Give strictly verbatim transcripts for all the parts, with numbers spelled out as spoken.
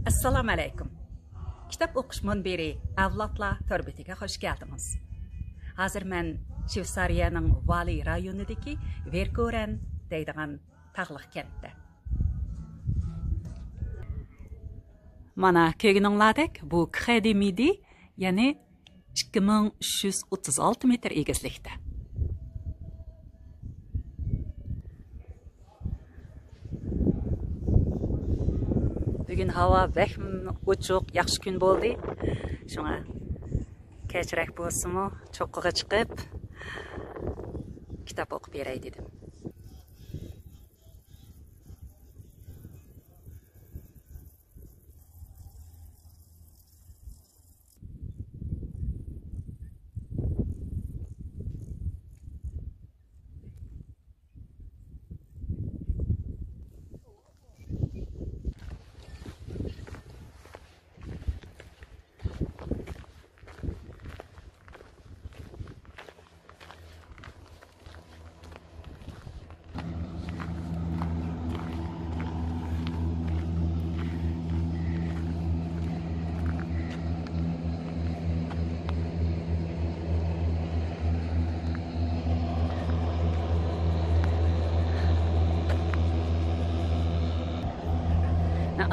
ئەسسالامۇ ئەلەيكۇم. كىتاب ئوقۇش مۇنبىرى ئەۋلادلار تور بېتىگە خۇش كەلدىڭىز. ھازىر مەن شۋېتسارىيەنىڭ ۋالى رايونىدىكى ۋېركورەن دەيدىغان تاغلىق كەنتتە. مانا، كۆرگىنىڭلاردەك، بۇ كرېدى مىدى، يەنى ئىككى مىڭ ئۈچ يۈز ئوتتۇز ئالتە مېتىر ئېگىزلىكتە. بۈگۈن ھاۋا بەكمۇ ئوچۇق، ياخشى كۈن بولدى. شۇڭا كەچرەك بولسىمۇ، چوققىغا چىقىپ، كىتاب ئوقۇپ بېرەي دېدىم.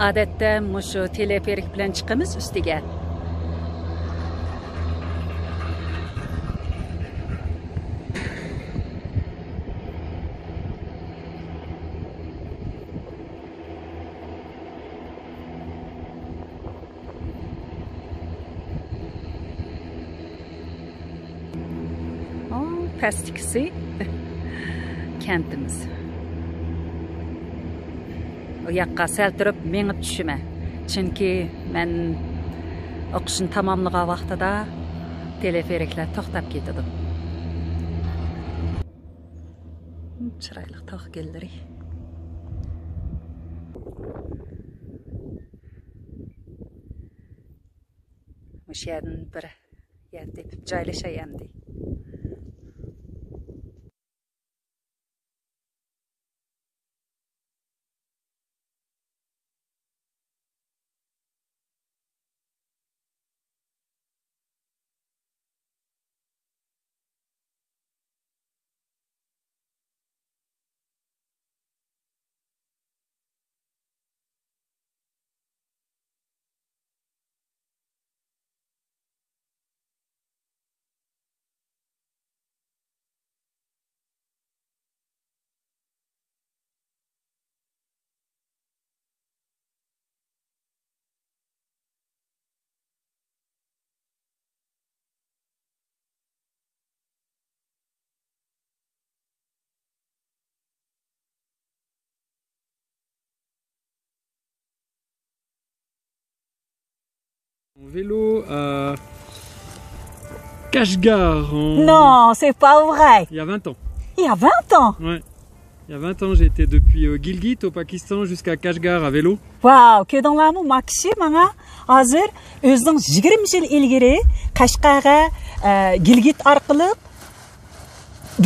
ئادەتتە مۇشۇ تېلېفېرىك بىلەن چىقىمىز ئۈستىگە. ئۇ پەستىكىسى كەنتىمىز. ئۇ ياققا سەل تۇرۇپ مېڭىپ چۈشىمەن. چۈنكى مەن ئوقۇشنى تاماملىغان ۋاقتىدا تېلېفېرىكلەر توختاپ كېتىدۇ. چىرايلىق تاغ گۈللىرى. مۇشۇ يەردىن بىر يەر تېپىپ جايلىشاي ئەمدى. En vélo à Kashgar en... Non, c'est pas vrai. Il y a vingt ans. Il y a vingt ans. Ouais. Il y a vingt ans, j'ai été depuis, euh, Gilgit au Pakistan jusqu'à Kashgar à vélo. Wow, كۆردۈڭلارمۇ، ما كىشى ماڭا ھازىر ئۆزىنىڭ يىگىرمە يىل ئىلگىرى قەشقەرگە، ئە، گىلگىت ئارقىلىق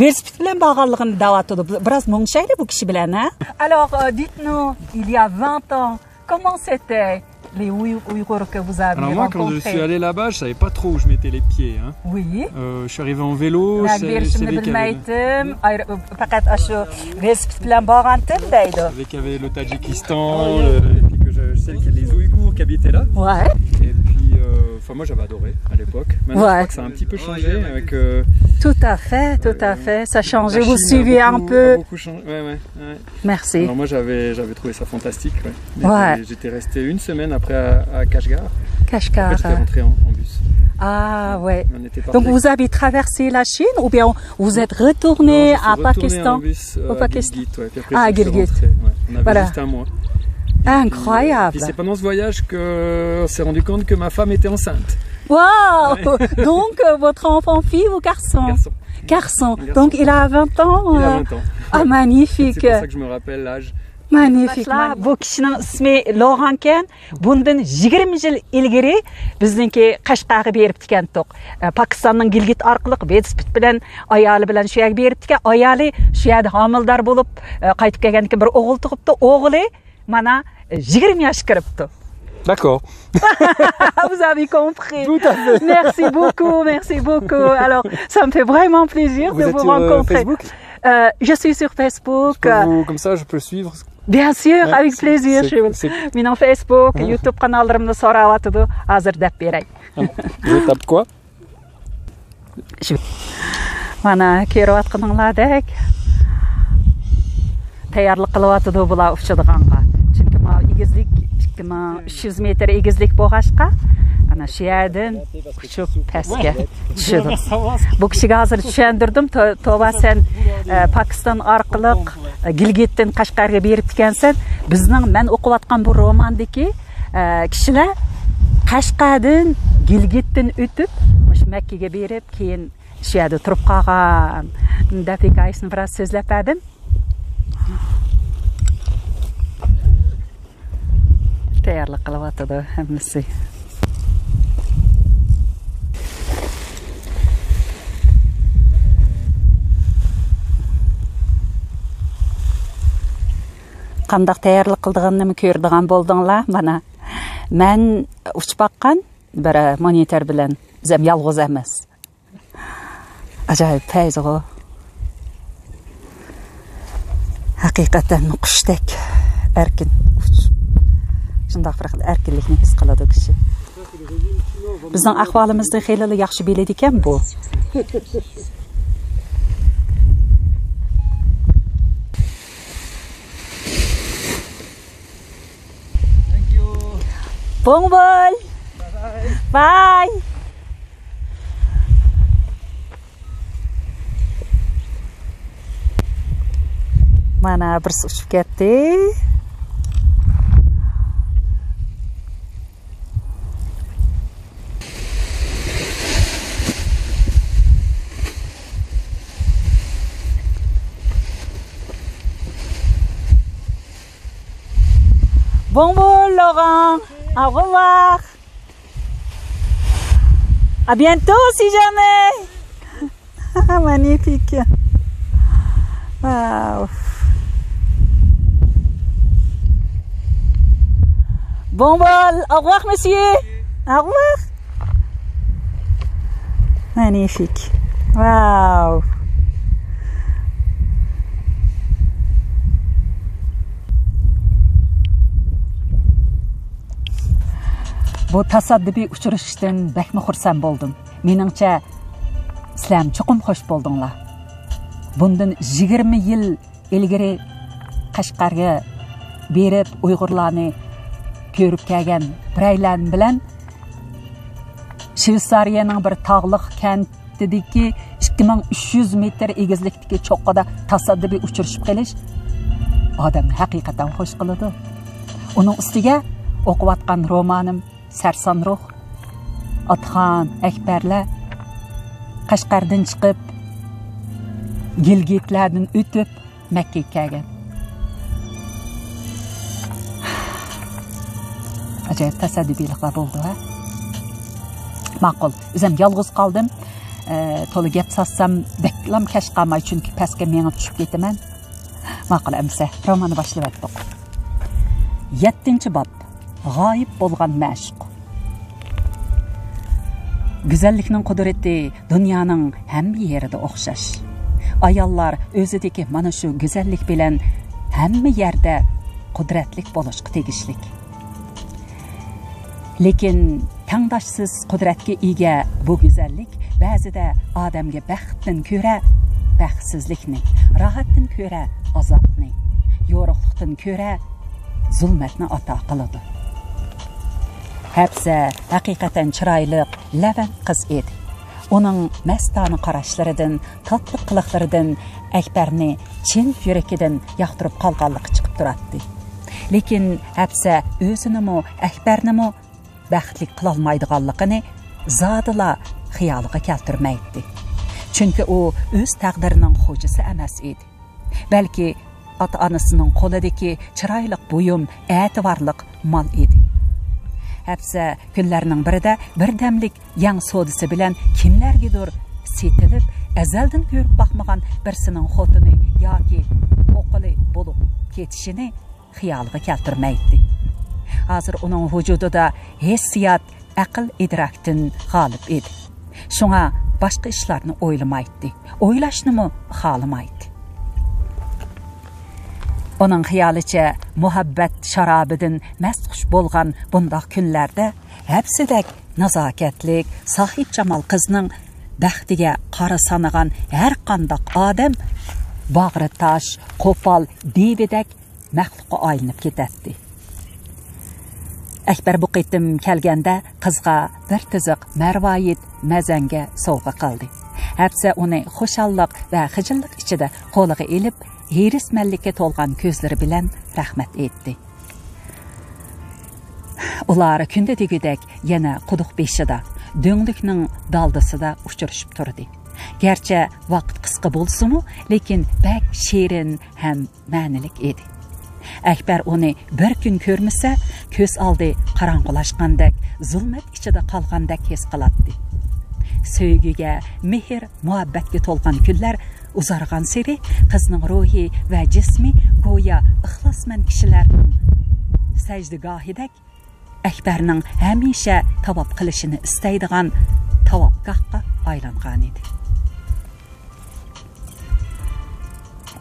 ۋېلىسىپىت بىلەن بارغانلىقىنى دەۋاتىدۇ. بىراز مۇڭشايلى بۇ كىشى بىلەن، ھە؟ Alors, euh, dites-nous, il y a vingt ans, comment c'était les Ouï-, Ouïghours que vous avez rencontrés ? Alors moi, quand je suis allé là-bas, je savais pas trop où je mettais les pieds, hein. Oui. Euh, je suis arrivé en vélo, je savais, je savais qu'il y avait le... مەن بېرىشىمنى بىلمەيتتىم. ئايرى-، پەقەت ئاشۇ ۋېلىسىپىت بىلەن بارغانتىم دەيدۇ. Je savais qu'il y avait le Tadjikistan, le, et puis que je, je sais qu'il y a les Ouïghours qui habitaient là. Ouais. Et puis, euh, enfin, moi, j'avais adoré à l'époque. Maintenant, je crois que ça a un petit peu changé avec, euh, tout à fait, tout à fait. Ça a changé. Vous suivez un peu. La Chine a beaucoup, a beaucoup changé. Ouais, ouais, ouais. Merci. Alors moi, j'avais, j'avais trouvé ça fantastique, ouais. Ouais. J'étais, j'étais resté une semaine après à, à Kashgar. Kashgar. Après, j'étais rentré en, en bus. Ah, ouais. On était partis. Donc, vous avez traversé la Chine ou bien vous êtes retourné à Pakistan ? Non, je suis retourné en bus, euh, au Pakistan. À Gilgit, ouais. Puis après, je suis rentré. Ah, Gilgit. Ouais. On avait juste un mois. Voilà. Incroyable. Et puis, euh, puis c'est pendant ce voyage que on s'est rendu compte que ma femme était enceinte. Waouh ! Ouais. Donc, euh, votre enfant, fille ou garçon ? Garçon. Garçon. Garçon. Donc, il a vingt ans, euh... Il a vingt ans. Ah, magnifique. C'est pour ça que je me rappelle l'âge. Magnifique. بۇ كىشىنىڭ ئىسمى لوغانكەن. بۇندىن يىگىرمە يىل ئىلگىرى بىزنىڭكى قەشقەرگە بېرىپتىكەنتۇق. ئە، پاكىستاننىڭ گىلگىت ئارقىلىق ۋېلىسىپىت بىلەن ئايالى بىلەن شۇ يەرگە بېرىپتىكەن. ئايالى شۇ يەردە ھامىلىدار بولۇپ، ئە، قايتىپ كەلگەندىن كېيىن بىر ئوغۇل تۇغۇپتۇ. ئوغلى مانا، يىگىرمە ياشقا كىرىپتۇ. D'accord. Vous avez compris. Tout à fait. Merci beaucoup, merci beaucoup. Alors, ça me fait vraiment plaisir de vous rencontrer. Vous êtes sur, euh, Facebook ? Euh, je suis sur Facebook. Je peux vous, comme ça, je peux suivre. Bien sûr, avec plaisir. مېنىڭ فېيسبۇك، يۇتۇب قاناللىرىمنى سوراۋاتىدۇ. ھازىر دەپ بېرەي. Je tape quoi ? مانا كۆرۈۋاتقىنىڭلاردەك تەييارلىق قىلىۋاتىدۇ بۇلار ئۇچىدىغانغا. چۈنكى ماۋۇ ئېگىزلىك، ئىككى مىڭ ئۈچ يۈز مېتىر ئېگىزلىك بولغاچقا، ئانا شۇ يەردىن ئۇچۇپ پەسكە چۈشىدۇ. بۇ كىشىگە ھازىر چۈشەندۈردۈم، تو-، توۋا سەن، ئە، پاكىستان ئارقىلىق، ئە، گىلگىتتىن قەشقەرگە بېرىپتىكەنسەن. بىزنىڭ، مەن ئوقۇۋاتقان بۇ روماندىكى ئە، كىشىلەر قەشقەردىن، گىلگىتتىن ئۆتۈپ، مۇشۇ مەككىگە بېرىپ، كېيىن شۇ يەردە تۇرۇپ قالغان دەپ ھېكايىسىنى بىراز سۆزلەپ بەردىم. تەييارلىق قىلىۋاتىدۇ ھەممىسى. قانداق تەييارلىق قىلىدىغىنىنىمۇ كۆرىدىغان بولدۇڭلار. مانا، مەن ئۇچۇپ باققان بىر مونىتور بىلەن، ئۆزۈم يالغۇز ئەمەس. ئاجايىپ پەيزىغۇ. ھەقىقەتەن قۇشتەك ئەركىن ئۇچۇش. شۇنداق بىر خىل ئەركىنلىكنى ھېس قىلىدۇ كىشى. بىزنىڭ ئەھۋالىمىزنى خېلىلا ياخشى بىلىدىكەن بۇ. بوڭ بول. باي. مانا بىرسى ئۇچۇپ كەتتى. بوڭ بول، لوغاڭ. Au revoir. À bientôt, si jamais. Magnifique. Wow. Bon vol. Au revoir, monsieur. Au revoir. Magnifique. Wow. بۇ تاسادىپىي ئۇچرىشىشتىن بەكمۇ خۇرسەن بولدۇم. مېنىڭچە، سىلەرمۇ چوقۇم خوش بولدۇڭلار. بۇندىن يىگىرمە يىل ئىلگىرى قەشقەرگە بېرىپ، ئۇيغۇرلارنى كۆرۈپ كەلگەن بىرەيلەن بىلەن شۋېتسارىيەنىڭ بىر تاغلىق كەنتىدىكى ئىككى مىڭ ئۈچ يۈز مېتىر ئېگىزلىكتىكى چوققىدا تاسادىپىي ئۇچرىشىپ قېلىش ئادەمنى ھەقىقەتەن خوش قىلىدۇ. ئۇنىڭ ئۈستىگە ئوقۇۋاتقان رومانىم سەرسان روھ، ئاتىخان، ئەكبەرلەر قەشقەردىن چىقىپ، گىلگىتلەردىن ئۆتۈپ، مەككىگە كەلگەن. ئاجايىپ تاسادىپىيلىقلار بولدى ھە. ماقۇل، ئۆزۈم يالغۇز قالدىم. ئە، تولا گەپ ساتسام، بەكلا كەچ قالماي، چۈنكى پەسكە مېڭىپ چۈشۈپ كېتىمەن. ماقۇل، ئەمىسە، روماننى باشلىۋەتتۇق. يەتتىنچى باب. غايىب بولغان مەشۇق. گۈزەللىكنىڭ قۇدرىتى دۇنيانىڭ ھەممە يېرىدە ئوخشاش. ئاياللار ئۆزىدىكى مانا شۇ گۈزەللىك بىلەن ھەممە يەردە قۇدرەتلىك بولۇشقا تېگىشلىك. لېكىن تەڭداشسىز قۇدرەتكە ئىگە بۇ گۈزەللىك بەزىدە ئادەمگە بەختتىن كۆرە بەختسىزلىكنى، راھەتتىن كۆرە ئازابنى، يورۇقلۇقتىن كۆرە زۇلمەتنى ئاتا قىلىدۇ. ھەپسە ھەقىقەتەن چىرايلىق، لەۋەن قىز ئىدى. ئۇنىڭ مەستانە قاراشلىرىدىن، تاتلىق قىلىقلىرىدىن ئەكبەرنى چىن يۈرىكىدىن ياقتۇرۇپ قالغانلىقى چىقىپ تۇراتتى. لېكىن ھەپسە ئۆزىنىمۇ، ئەكبەرنىمۇ بەختلىك قىلالمايدىغانلىقىنى زادىلا خىيالىغا كەلتۈرمەيتتى. چۈنكى ئۇ ئۆز تەقدىرىنىڭ خوجىسى ئەمەس ئىدى. بەلكى ئاتا-ئانىسىنىڭ قولىدىكى چىرايلىق بۇيۇم، ئەتىۋارلىق مال ئىدى. ھەپسە كۈنلەرنىڭ بىرىدە بىردەملىك يەڭ سودىسى بىلەن كىملەرگىدۇر سېتىلىپ، ئەزەلدىن كۆرۈپ باقمىغان بىرسىنىڭ خوتۇنى ياكى ئوقۇلى بولۇپ كېتىشىنى خىيالىغا كەلتۈرمەيتتى. ھازىر ئۇنىڭ ۋۇجۇدىدا ھېسسىيات ئەقىل ئىدراكتىن غالىب ئىدى. شۇڭا باشقا ئىشلارنى ئويلىمايتتى، ئويلاشنىمۇ خالىمايتتى. ئۇنىڭ خىيالىچە، مۇھەببەت شارابىدىن مەستخۇش بولغان بۇنداق كۈنلەردە ھەپسىدەك نازاكەتلىك، ساھىبجامال قىزنىڭ بەختىگە قارا سانىغان ھەر قانداق ئادەم باغرى تاش، قوپال دىۋىدەك مەخلۇققا ئايلىنىپ كېتەتتى. ئەكبەر بۇ قېتىم كەلگەندە قىزغا بىر تىزىق مەرۋايىت مەزەڭگە سوۋغا قىلدى. ھەپسە ئۇنى خۇشاللىق ۋە خىجىللىق ئىچىدە قولىغا ئېلىپ، ھېرىسمەنلىككە تولغان كۆزلىرى بىلەن رەھمەت ئېيتتى. ئۇلار كۈندە دېگۈدەك يەنە قۇدۇق بېشىدا، دۆڭلۈكنىڭ دالدىسىدا ئۇچرىشىپ تۇردى. گەرچە ۋاقىت قىسقا بولسىمۇ، لېكىن بەك شېرىن ھەم مەنىلىك ئىدى. ئەكبەر ئۇنى بىر كۈن كۆرمىسە، كۆز ئالدى قاراڭغۇلاشقاندەك، زۇلمەت ئىچىدە قالغاندەك ھېس قىلاتتى. سۆيگۈگە، مېھىر، مۇھەببەتكە تولغان كۈنلەر ئۇزارغانسېرى قىزنىڭ روھى ۋە جىسمى گويا ئىخلاسمەن كىشىلەرنىڭ سەجدىگاھىدەك ئەكبەرنىڭ ھەمىشە تاۋاپ قىلىشىنى ئىستەيدىغان تاۋاپگاھقا ئايلانغانىدى.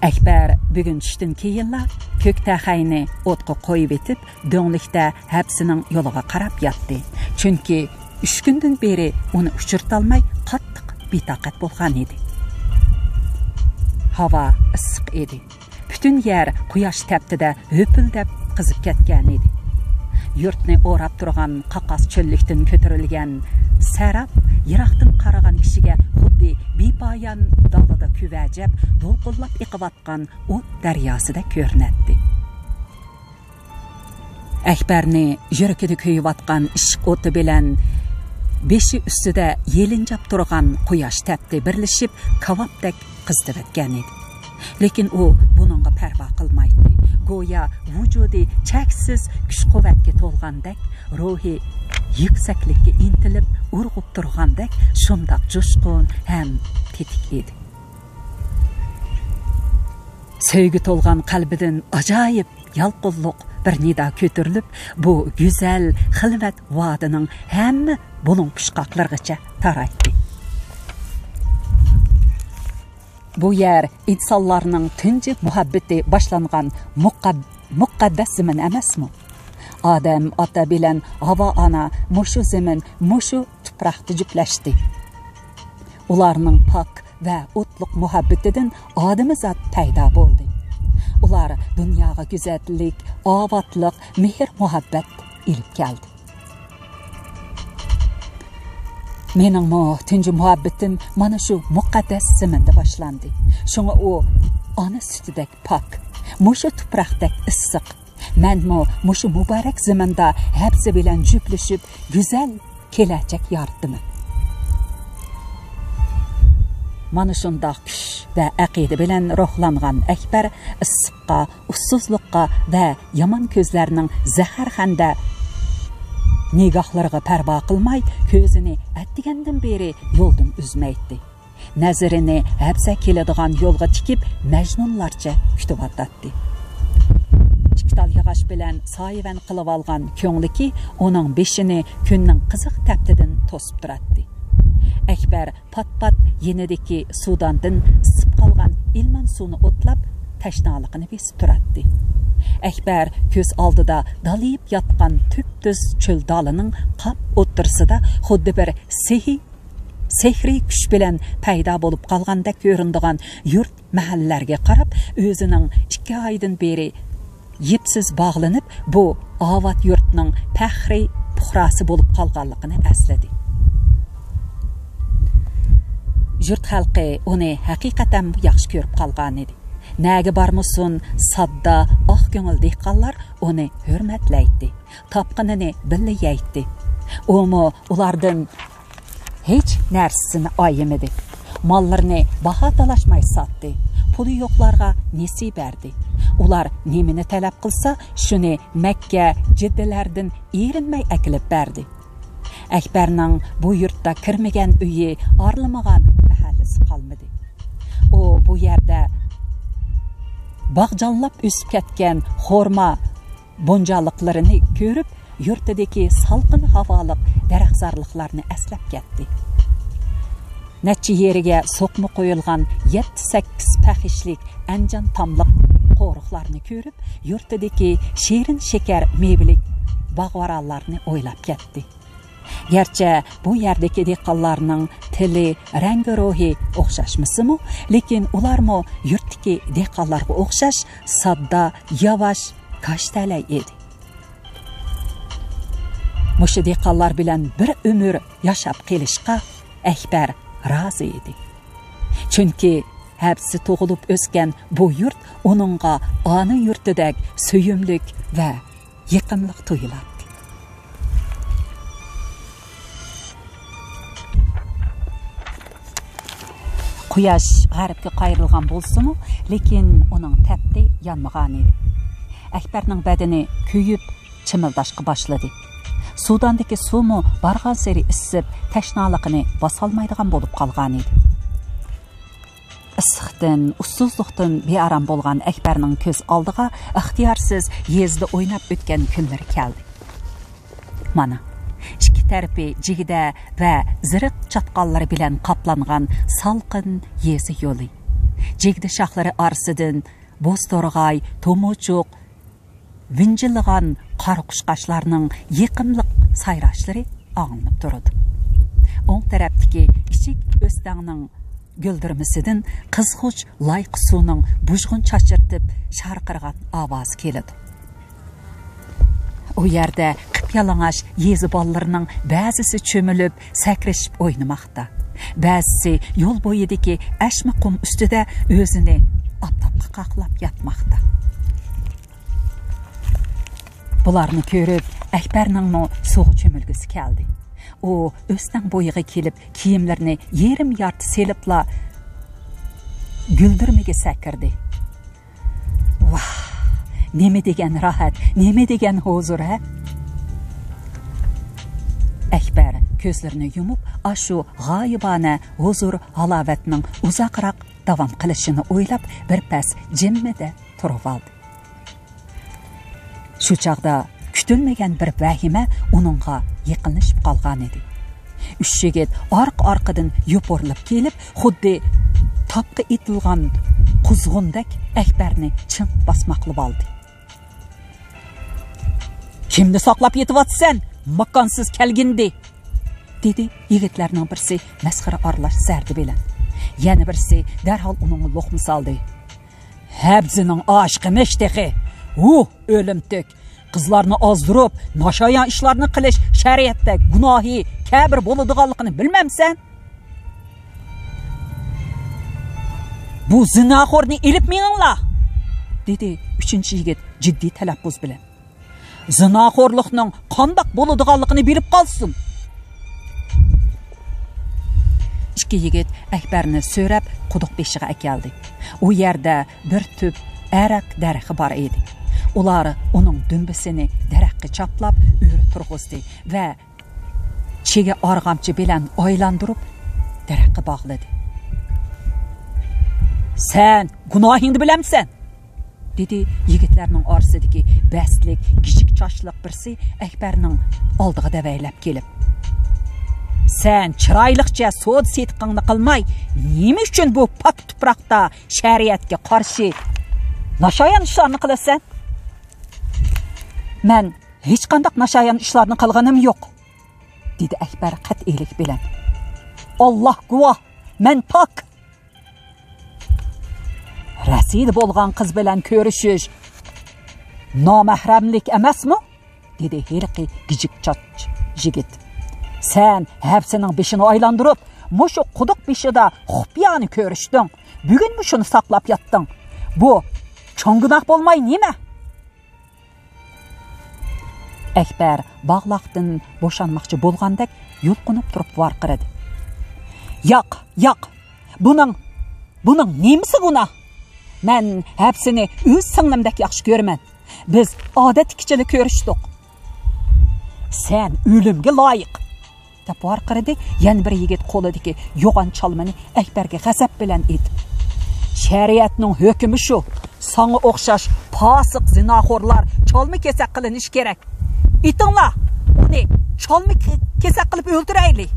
ئەكبەر بۈگۈن چۈشتىن كېيىنلا كۆك تەخەينى ئوتقا قويۇۋېتىپ، دۆڭلۈكتە ھەپسىنىڭ يولىغا قاراپ ياتتى. چۈنكى ئۈچ كۈندىن بېرى ئۇنى ئۇچرىتالماي قاتتىق بىتاقەت بولغانىدى. ھاۋا ئىسسىق ئىدى. پۈتۈن يەر قۇياش تەپتىدە ھۆپۈلدەپ قىزىپ كەتكەنىدى. يۇرتنى ئوراپ تۇرغان قاقاس چۆللۈكتىن كۆتۈرۈلگەن سەراب يىراقتىن قارىغان كىشىگە خۇددى بىپايان دالىدا كۆۋەجەپ، دولقۇنلاپ ئېقىۋاتقان ئوت دەرياسىدەك كۆرۈنەتتى. ئەكبەرنى يۈرىكىدە كۆيۈۋاتقان ئىشق ئوتى بىلەن بېشى ئۈستىدە يېلىنجاپ تۇرغان قۇياش تەپتى بىرلىشىپ، كاۋاپتەك قىزىتىۋەتكەن ئىدى. لېكىن ئۇ بۇنىڭغا پەرۋا قىلمايتتى. گويا ۋۇجۇدى چەكسىز كۈچ-قۇۋۋەتكە تولغاندەك، روھى يۈكسەكلىككە ئىنتىلىپ ئۇرغۇپ تۇرغاندەك شۇنداق جۇشقۇن ھەم تېتىك ئىدى. سۆيگۈ تولغان قەلبىدىن ئاجايىپ يالقۇنلۇق بىر نىدا كۆتۈرۈلۈپ، بۇ گۈزەل خىلۋەت ۋادىنىڭ ھەممە بۇلۇڭ-پۇچقاقلىرىغىچە تارايتتى. بۇ يەر ئىنسانلارنىڭ تۇنجى مۇھەببىتى باشلانغان مۇقەد-، مۇقەددەس زېمىن ئەمەسمۇ؟ ئادەم ئاتا بىلەن ھاۋا ئانا مۇشۇ زېمىن، مۇشۇ تۇپراقتا جۈپلەشتى. ئۇلارنىڭ پاك ۋە ئوتلۇق مۇھەببىتىدىن ئادىمىزات پەيدا بولدى. ئۇلار دۇنياغا گۈزەللىك، ئاۋاتلىق، مېھىر-مۇھەببەت ئېلىپ كەلدى. مېنىڭمۇ تۇنجى مۇھەببىتىم مانا شۇ مۇقەددەس زېمىندا باشلاندى. شۇڭا ئۇ ئانا سۈتىدەك پاك، مۇشۇ تۇپراقتەك ئىسسىق. مەنمۇ مۇشۇ مۇبارەك زېمىندا ھەپسە بىلەن جۈپلىشىپ، گۈزەل كېلەچەك يارىتىمەن. مانا شۇنداق كۈچ ۋە ئەقىدە بىلەن روھلانغان ئەكبەر ئىسسىققا، ئۇسسۇزلۇققا ۋە يامان كۆزلەرنىڭ زەھەرخەندە نىگاھلىرىغا پەرۋا قىلماي، كۆزىنى ئەتىگەندىن بېرى يولدىن ئۈزمەيتتى. نەزىرىنى ھەپسە كېلىدىغان يولغا تىكىپ، مەجنۇنلارچە كۈتۈۋاتاتتى. ئىككى تال ياغاچ بىلەن سايىۋەن قىلىۋالغان كۆڭلىكى ئۇنىڭ بېشىنى كۈننىڭ قىزىق تەپتىدىن توسۇپ تۇراتتى. ئەكبەر پات-پات يېنىدىكى سۇداندىن ئىسسىپ قالغان ئىلمان سۇنى ئوتلاپ، تەشنالىقىنى بېسىپ تۇراتتى. ئەكبەر كۆز ئالدىدا دالىيىپ ياتقان تۈپتۈز چۆل دالىنىڭ قاپ ئوتتۇرىسىدا خۇددى بىر سېھىي سېھرىي كۈچ بىلەن پەيدا بولۇپ قالغاندەك كۆرۈنىدىغان يۇرت مەھەللىلەرگە قاراپ، ئۆزىنىڭ ئىككى ئايدىن بېرى يىپسىز باغلىنىپ، بۇ ئاۋات يۇرتنىڭ پەخرىي پۇقراسى بولۇپ قالغانلىقىنى ئەسلىدى. يۇرت خەلقى ئۇنى ھەقىقەتەنمۇ ياخشى كۆرۈپ قالغانىدى. نەگە بارمىسۇن، ساددا، ئاق كۆڭۈل دېھقانلار ئۇنى ھۆرمەتلەيتتى. تاپقىنىنى بىللە يەيتتى. ئۇمۇ ئۇلاردىن ھېچ نەرسىسىنى ئايىمىدى. ماللىرىنى باھا تالاشماي ساتتى. پۇلى يوقلارغا نېسى بەردى. ئۇلار نېمىنى تەلەپ قىلسا، شۇنى مەككە، جىددىلەردىن ئېرىنمەي ئەكېلىپ بەردى. ئەكبەرنىڭ بۇ يۇرتتا كىرمىگەن ئۆيى، ئارىلىمىغان مەھەللىسى قالمىدى. ئۇ بۇ يەردە باغ جانلاپ ئۆسۈپ كەتكەن خورما بونجالىقلىرىنى كۆرۈپ، يۇرتىدىكى سالقىن ھاۋالىق دەرەخزارلىقلارنى ئەسلەپ كەتتى. نەچچە يېرىگە سوقما قويۇلغان يەتتە-سەككىز پەخىشلىك ئەنجان تاملىق قورۇقلارنى كۆرۈپ، يۇرتىدىكى شېرىن شېكەر مېۋىلىك باغۋارانلارنى ئويلاپ كەتتى. گەرچە بۇ يەردىكى دېھقانلارنىڭ تىلى، رەڭگى، روھى ئوخشاشمىسىمۇ، لېكىن ئۇلارمۇ يۇرتتىكى دېھقانلارغا ئوخشاش ساددا، ياۋاش، كاش تەلەي ئىدى. مۇشۇ دېھقانلار بىلەن بىر ئۆمۈر ياشاپ قېلىشقا ئەكبەر رازى ئىدى. چۈنكى ھەپسى تۇغۇلۇپ ئۆسكەن بۇ يۇرت ئۇنىڭغا ئانا يۇرتىدەك سۆيۈملۈك ۋە يېقىملىق تۇيۇلاتتى. قۇياش غەربكە قايرىلغان بولسىمۇ، لېكىن ئۇنىڭ تەپتى يانمىغانىدى. ئەكبەرنىڭ بەدىنى كۆيۈپ، چىمىلداشقا باشلىدى. سۇداندىكى سۇمۇ بارغانسېرى ئىسسىپ، تەشنالىقىنى باسالمايدىغان بولۇپ قالغانىدى. ئىسسىقتىن، ئۇسسۇزلۇقتىن بىئارام بولغان ئەكبەرنىڭ كۆز ئالدىغا ئىختىيارسىز يېزىدا ئويناپ ئۆتكەن كۈنلىرى كەلدى. مانا، ئىككى تەرىپى جىگدە ۋە زېرىق چاتقاللىرى بىلەن قاپلانغان سالقىن يېزا يولى. جىگدە شاخلىرى ئارىسىدىن بوزتورغاي، تومۇچۇق، ۋىنجىلىغان قارا قۇشقاچلارنىڭ يېقىملىق سايراشلىرى ئاڭلىنىپ تۇرىدۇ. ئوڭ تەرەپتىكى كىچىك ئۆستەڭنىڭ گۈلدۈرمىسىدىن قىزغۇچ لايقا سۇنىڭ بۇژغۇن چاچرىتىپ شارقىرىغان ئاۋازى كېلىدۇ. ئۇ يەردە قىپيالىڭاچ يېزا بالىلىرىنىڭ بەزىسى چۆمۈلۈپ، سەكرىشىپ ئوينىماقتا. بەزىسى يول بويىدىكى ئەشمە قۇم ئۈستىدە ئۆزىنى ئاپتاپقا قاقلاپ ياتماقتا. بۇلارنى كۆرۈپ، ئەكبەرنىڭمۇ سۇغا چۆمۈلگۈسى كەلدى. ئۇ ئۆستەڭ بويىغا كېلىپ، كىيىملىرىنى يېرىم يارتى سېلىپلا، گۈلدۈرمىگە سەكرىدى. ۋاھ، نېمە دېگەن راھەت، نېمە دېگەن ھۇزۇر، ھە؟ ئەكبەر كۆزلىرىنى يۇمۇپ، ئاشۇ غايىبانە ھۇزۇر-ھالاۋەتنىڭ ئۇزاقراق داۋام قىلىشىنى ئويلاپ، بىر پەس جىممىدە تۇرۇۋالدى. شۇ چاغدا كۈتۈلمىگەن بىر ۋەھىمە ئۇنىڭغا يېقىنلىشىپ قالغانىدى. ئۈچ يىگىت ئارقا-ئارقىدىن يوپۇرۇلۇپ كېلىپ، خۇددى تاپقا ئېتىلغان قۇزغۇندەك ئەكبەرنى چىڭ باسماقلىۋالدى. «كىمنى ساقلاپ يېتىۋاتىسەن، ماكانسىز كەلگىندى؟» دېدى يىگىتلەرنىڭ بىرسى مەسخىرە ئارىلاش زەردە بىلەن. يەنە بىرسى دەرھال ئۇنىڭغا لوقما سالدى. «ھەبزىنىڭ ئاشىقىمىش تېخى! ھۇ، ئۆلۈمتۈك! قىزلارنى ئازدۇرۇپ، ناشايان ئىشلارنى قىلىش شەرىئەتتە گۇناھى كەبىر بولىدىغانلىقىنى بىلمەمسەن؟ بۇ زىناخورنى ئېلىپ مېڭىڭلار!» دېدى ئۈچىنچى يىگىت جىددىي تەلەپپۇز بىلەن. «زىناخورلۇقنىڭ قانداق بولىدىغانلىقىنى بىلىپ قالسۇن!» ئىككى يىگىت ئەكبەرنى سۆرەپ، قۇدۇق بېشىغا ئەكەلدى. ئۇ يەردە بىر تۈپ ئەرەق دەرىخى بار ئىدى. ئۇلار ئۇنىڭ دۈمبىسىنى دەرەخكە چاپلاپ، ئۆرە تۇرغۇزدى ۋە چىگە ئارغامچا بىلەن ئايلاندۇرۇپ، دەرەخكە باغلىدى. «سەن گۇناھىڭنى بىلەمسەن؟» دېدى يىگىتلەرنىڭ ئارىسىدىكى بەستلىك، گىجىك چاچلىق بىرسى ئەكبەرنىڭ ئالدىغا دەۋەيلەپ كېلىپ. «سەن چىرايلىقچە سودا-سېتىقىڭنى قىلماي، نېمە ئۈچۈن بۇ پاك تۇپراقتا شەرىئەتكە قارشى ناشايان ئىشلارنى قىلىسەن؟» «مەن ھېچقانداق ناشايان ئىشلارنى قىلغىنىم يوق»، دېدى ئەكبەر قەتئىيلىك بىلەن. «ئاللا گۇۋاھ، مەن پاك!» «رەسىدە بولغان قىز بىلەن كۆرۈشۈش نامەھرەملىك ئەمەسمۇ؟» دېدى ھېلىقى گىجىك چاچ يىگىت. «سەن ھەپسىنىڭ بېشىنى ئايلاندۇرۇپ، مۇشۇ قۇدۇق بېشىدا خۇپىيانە كۆرۈشتۈڭ. بۈگۈنمۇ شۇنى ساقلاپ ياتتىڭ. بۇ چوڭ گۇناھ بولماي نېمە؟» ئەكبەر باغلاقتىن بوشانماقچى بولغاندەك يۇلقۇنۇپ تۇرۇپ ۋارقىرىدى. «ياق، ياق! بۇنىڭ، بۇنىڭ نېمىسى گۇناھ؟ مەن ھەپسىنى ئۆز سىڭلىمدەك ياخشى كۆرىمەن. بىز ئادەتتىكىچىلا كۆرۈشتۇق.» «سەن ئۆلۈمگە لايىق!» دەپ ۋارقىرىدى يەنە بىر يىگىت قولىدىكى يوغان چالمىنى ئەكبەرگە غەزەپ بىلەن ئېتىپ. «شەرىئەتنىڭ ھۆكمى شۇ، ساڭا ئوخشاش پاسىق زىناخورلار چالما كېسەك قىلىنىشى كېرەك. ئېتىڭلار، ئۇنى چالما كېسەك قىلىپ ئۆلتۈرەيلى.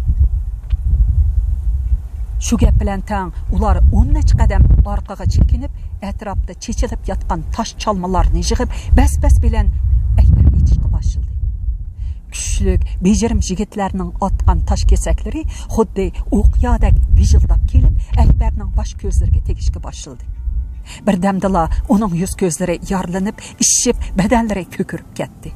شۇ گەپ بىلەن تەڭ ئۇلار ئون نەچچە قەدەم ئارقىغا چېكىنىپ، ئەتراپتا چېچىلىپ ياتقان تاش چالمىلارنى يىغىپ، بەس-بەس بىلەن ئەكبەرگە ئېتىشقا باشلىدى. كۈچلۈك، بېجىرىم يىگىتلەرنىڭ ئاتقان تاش كېسەكلىرى خۇددى ئوقيادەك ۋىژىلداپ كېلىپ، ئەكبەرنىڭ باش كۆزلىرىگە تېگىشكە باشلىدى. بىردەمدىلا ئۇنىڭ يۈز كۆزلىرى يارىلىنىپ، ئىششىپ، بەدەنلىرى كۆكىرىپ كەتتى.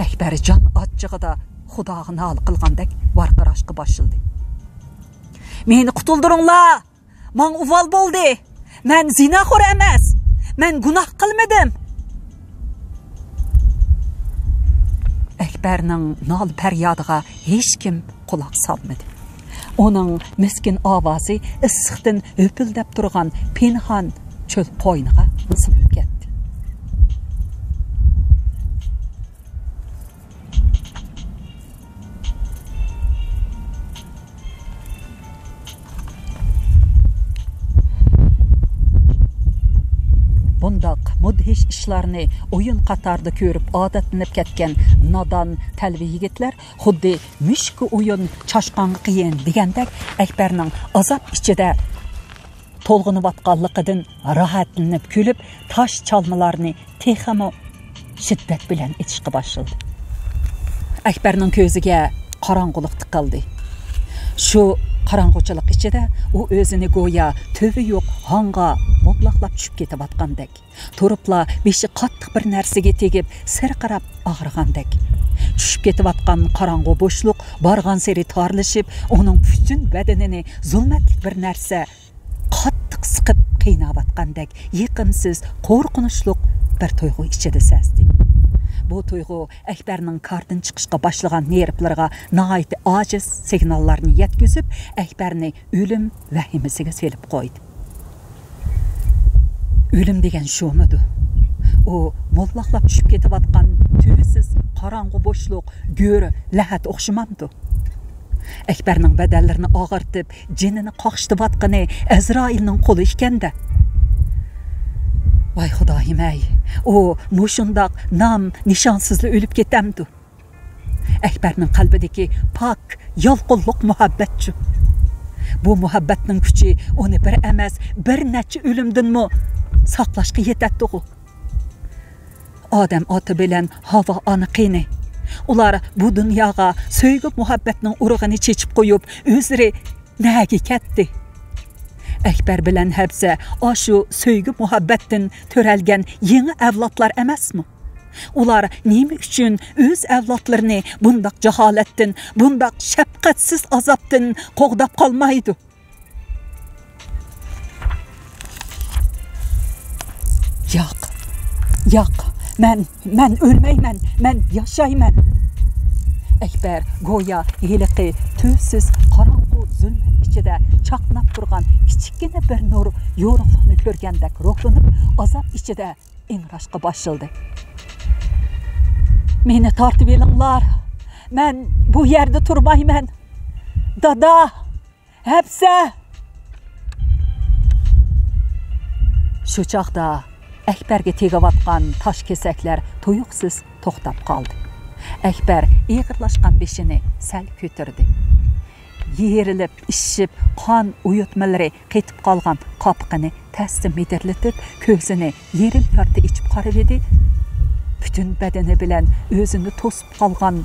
ئەكبەر جان ئاچچىقىدا خۇداغا نالە قىلغاندەك ۋارقىراشقا باشلىدى. مېنى قۇتۇلدۇرۇڭلار! ماڭا ئۇۋال بولدى! مەن زىناخور ئەمەس! مەن گۇناھ قىلمىدىم! ئەكبەرنىڭ نالە-پەريادىغا ھېچكىم قۇلاق سالمىدى. ئۇنىڭ مىسكىن ئاۋازى ئىسسىقتىن ھۆپۈلدەپ تۇرغان پىنھان چۆل قوينىغا سىڭىپ كەتتى. بۇنداق مۇدھىش ئىشلارنى ئويۇن قاتارىدا كۆرۈپ ئادەتلىنىپ كەتكەن نادان تەلۋە يىگىتلەر خۇددى مۈشۈككە ئويۇن، چاشقانغا قىيىن دېگەندەك، ئەكبەرنىڭ ئازاب ئىچىدە تولغىنىۋاتقانلىقىدىن راھەتلىنىپ كۈلۈپ، تاش چالمىلارنى تېخىمۇ شىددەت بىلەن ئېتىشقا باشلىدى. ئەكبەرنىڭ كۆزىگە قاراڭغۇلۇق تىقىلدى. شۇ قاراڭغۇچىلىق ئىچىدە ئۇ ئۆزىنى گويا تۈۋى يوق ھاڭغا موللاقلاپ چۈشۈپ كېتىۋاتقاندەك، تۇرۇپلا بېشى قاتتىق بىر نەرسىگە تېگىپ، سىرقىراپ ئاغرىغاندەك. چۈشۈپ كېتىۋاتقان قاراڭغۇ بوشلۇق بارغانسېرى تارلىشىپ، ئۇنىڭ پۈتۈن بەدىنىنى زۇلمەتلىك بىر نەرسە قاتتىق سىقىپ قىيناۋاتقاندەك يېقىمسىز، قورقۇنچلۇق بىر تۇيغۇ ئىچىدە سەزدى. بۇ تۇيغۇ ئەكبەرنىڭ كاردىن چىقىشقا باشلىغان نېرۋلىرىغا ناھايىتى ئاجىز سىگناللارنى يەتكۈزۈپ، ئەكبەرنى ئۆلۈم ۋەھىمىسىگە سېلىپ قويدى. ئۆلۈم دېگەن شۇمىدۇ؟ ئۇ موللاقلاپ چۈشۈپ كېتىۋاتقان تۈۋىسىز قاراڭغۇ بوشلۇق، گۆرۈ، لەھەت ئوخشىمامدۇ؟ ئەكبەرنىڭ بەدەنلىرىنى ئاغرىتىپ، جېنىنى قاقشىتىۋاتقىنى ئەزرائىلنىڭ قولى ئىكەن-دە. ۋاي خۇدايىم-ئەي، ئۇ مۇشۇنداق نام نىشانسىزلا ئۆلۈپ كېتەمدۇ؟ ئەكبەرنىڭ قەلبىدىكى پاك، يالقۇنلۇق مۇھەببەتچۇ؟ بۇ مۇھەببەتنىڭ كۈچى ئۇنى بىر ئەمەس، بىر نەچچە ئۆلۈمدىنمۇ ساقلاشقا يېتەتتىغۇ؟ ئادەم ئاتا بىلەن ھاۋا ئانا قېنى؟ ئۇلار بۇ دۇنياغا سۆيگۈ مۇھەببەتنىڭ ئۇرۇغىنى چېچىپ قويۇپ، ئۆزلىرى نەگە كەتتى؟ ئەكبەر بىلەن ھەپسە ئاشۇ سۆيگۈ مۇھەببەتتىن تۆرەلگەن يېڭى ئەۋلادلار ئەمەسمۇ؟ ئۇلار نېمە ئۈچۈن ئۆز ئەۋلادلىرىنى بۇنداق جاھالەتتىن، بۇنداق شەپقەتسىز ئازابتىن قوغداپ قالمايدۇ؟ ياق، ياق، مەن، مەن ئۆلمەيمەن، مەن ياشايمەن. ئەكبەر گويا ھېلىقى تۈۋسىز قاراڭغۇ زۇلمەت ئىچىدە چاقناپ تۇرغان كىچىككىنە بىر نۇر يورۇقلۇقنى كۆرگەندەك روھلىنىپ، ئازاب ئىچىدە ئىڭراشقا باشلىدى. مېنى تارتىۋېلىڭلار، مەن بۇ يەردە تۇرمايمەن. دادا! ھەپسە! شۇ چاغدا ئەكبەرگە تېگىۋاتقان تاش كېسەكلەر تۇيۇقسىز توختاپ قالدى. ئەكبەر ئېغىرلاشقان بېشىنى سەل كۆتۈردى. يېرىلىپ، ئىششىپ، قان ئۇيۇتمىلىرى قېتىپ قالغان قاپىقىنى تەستە مىدىرلىتىپ، كۆزىنى يېرىم يارتى ئېچىپ قارىۋىدى. پۈتۈن بەدىنى بىلەن ئۆزىنى توسۇپ قالغان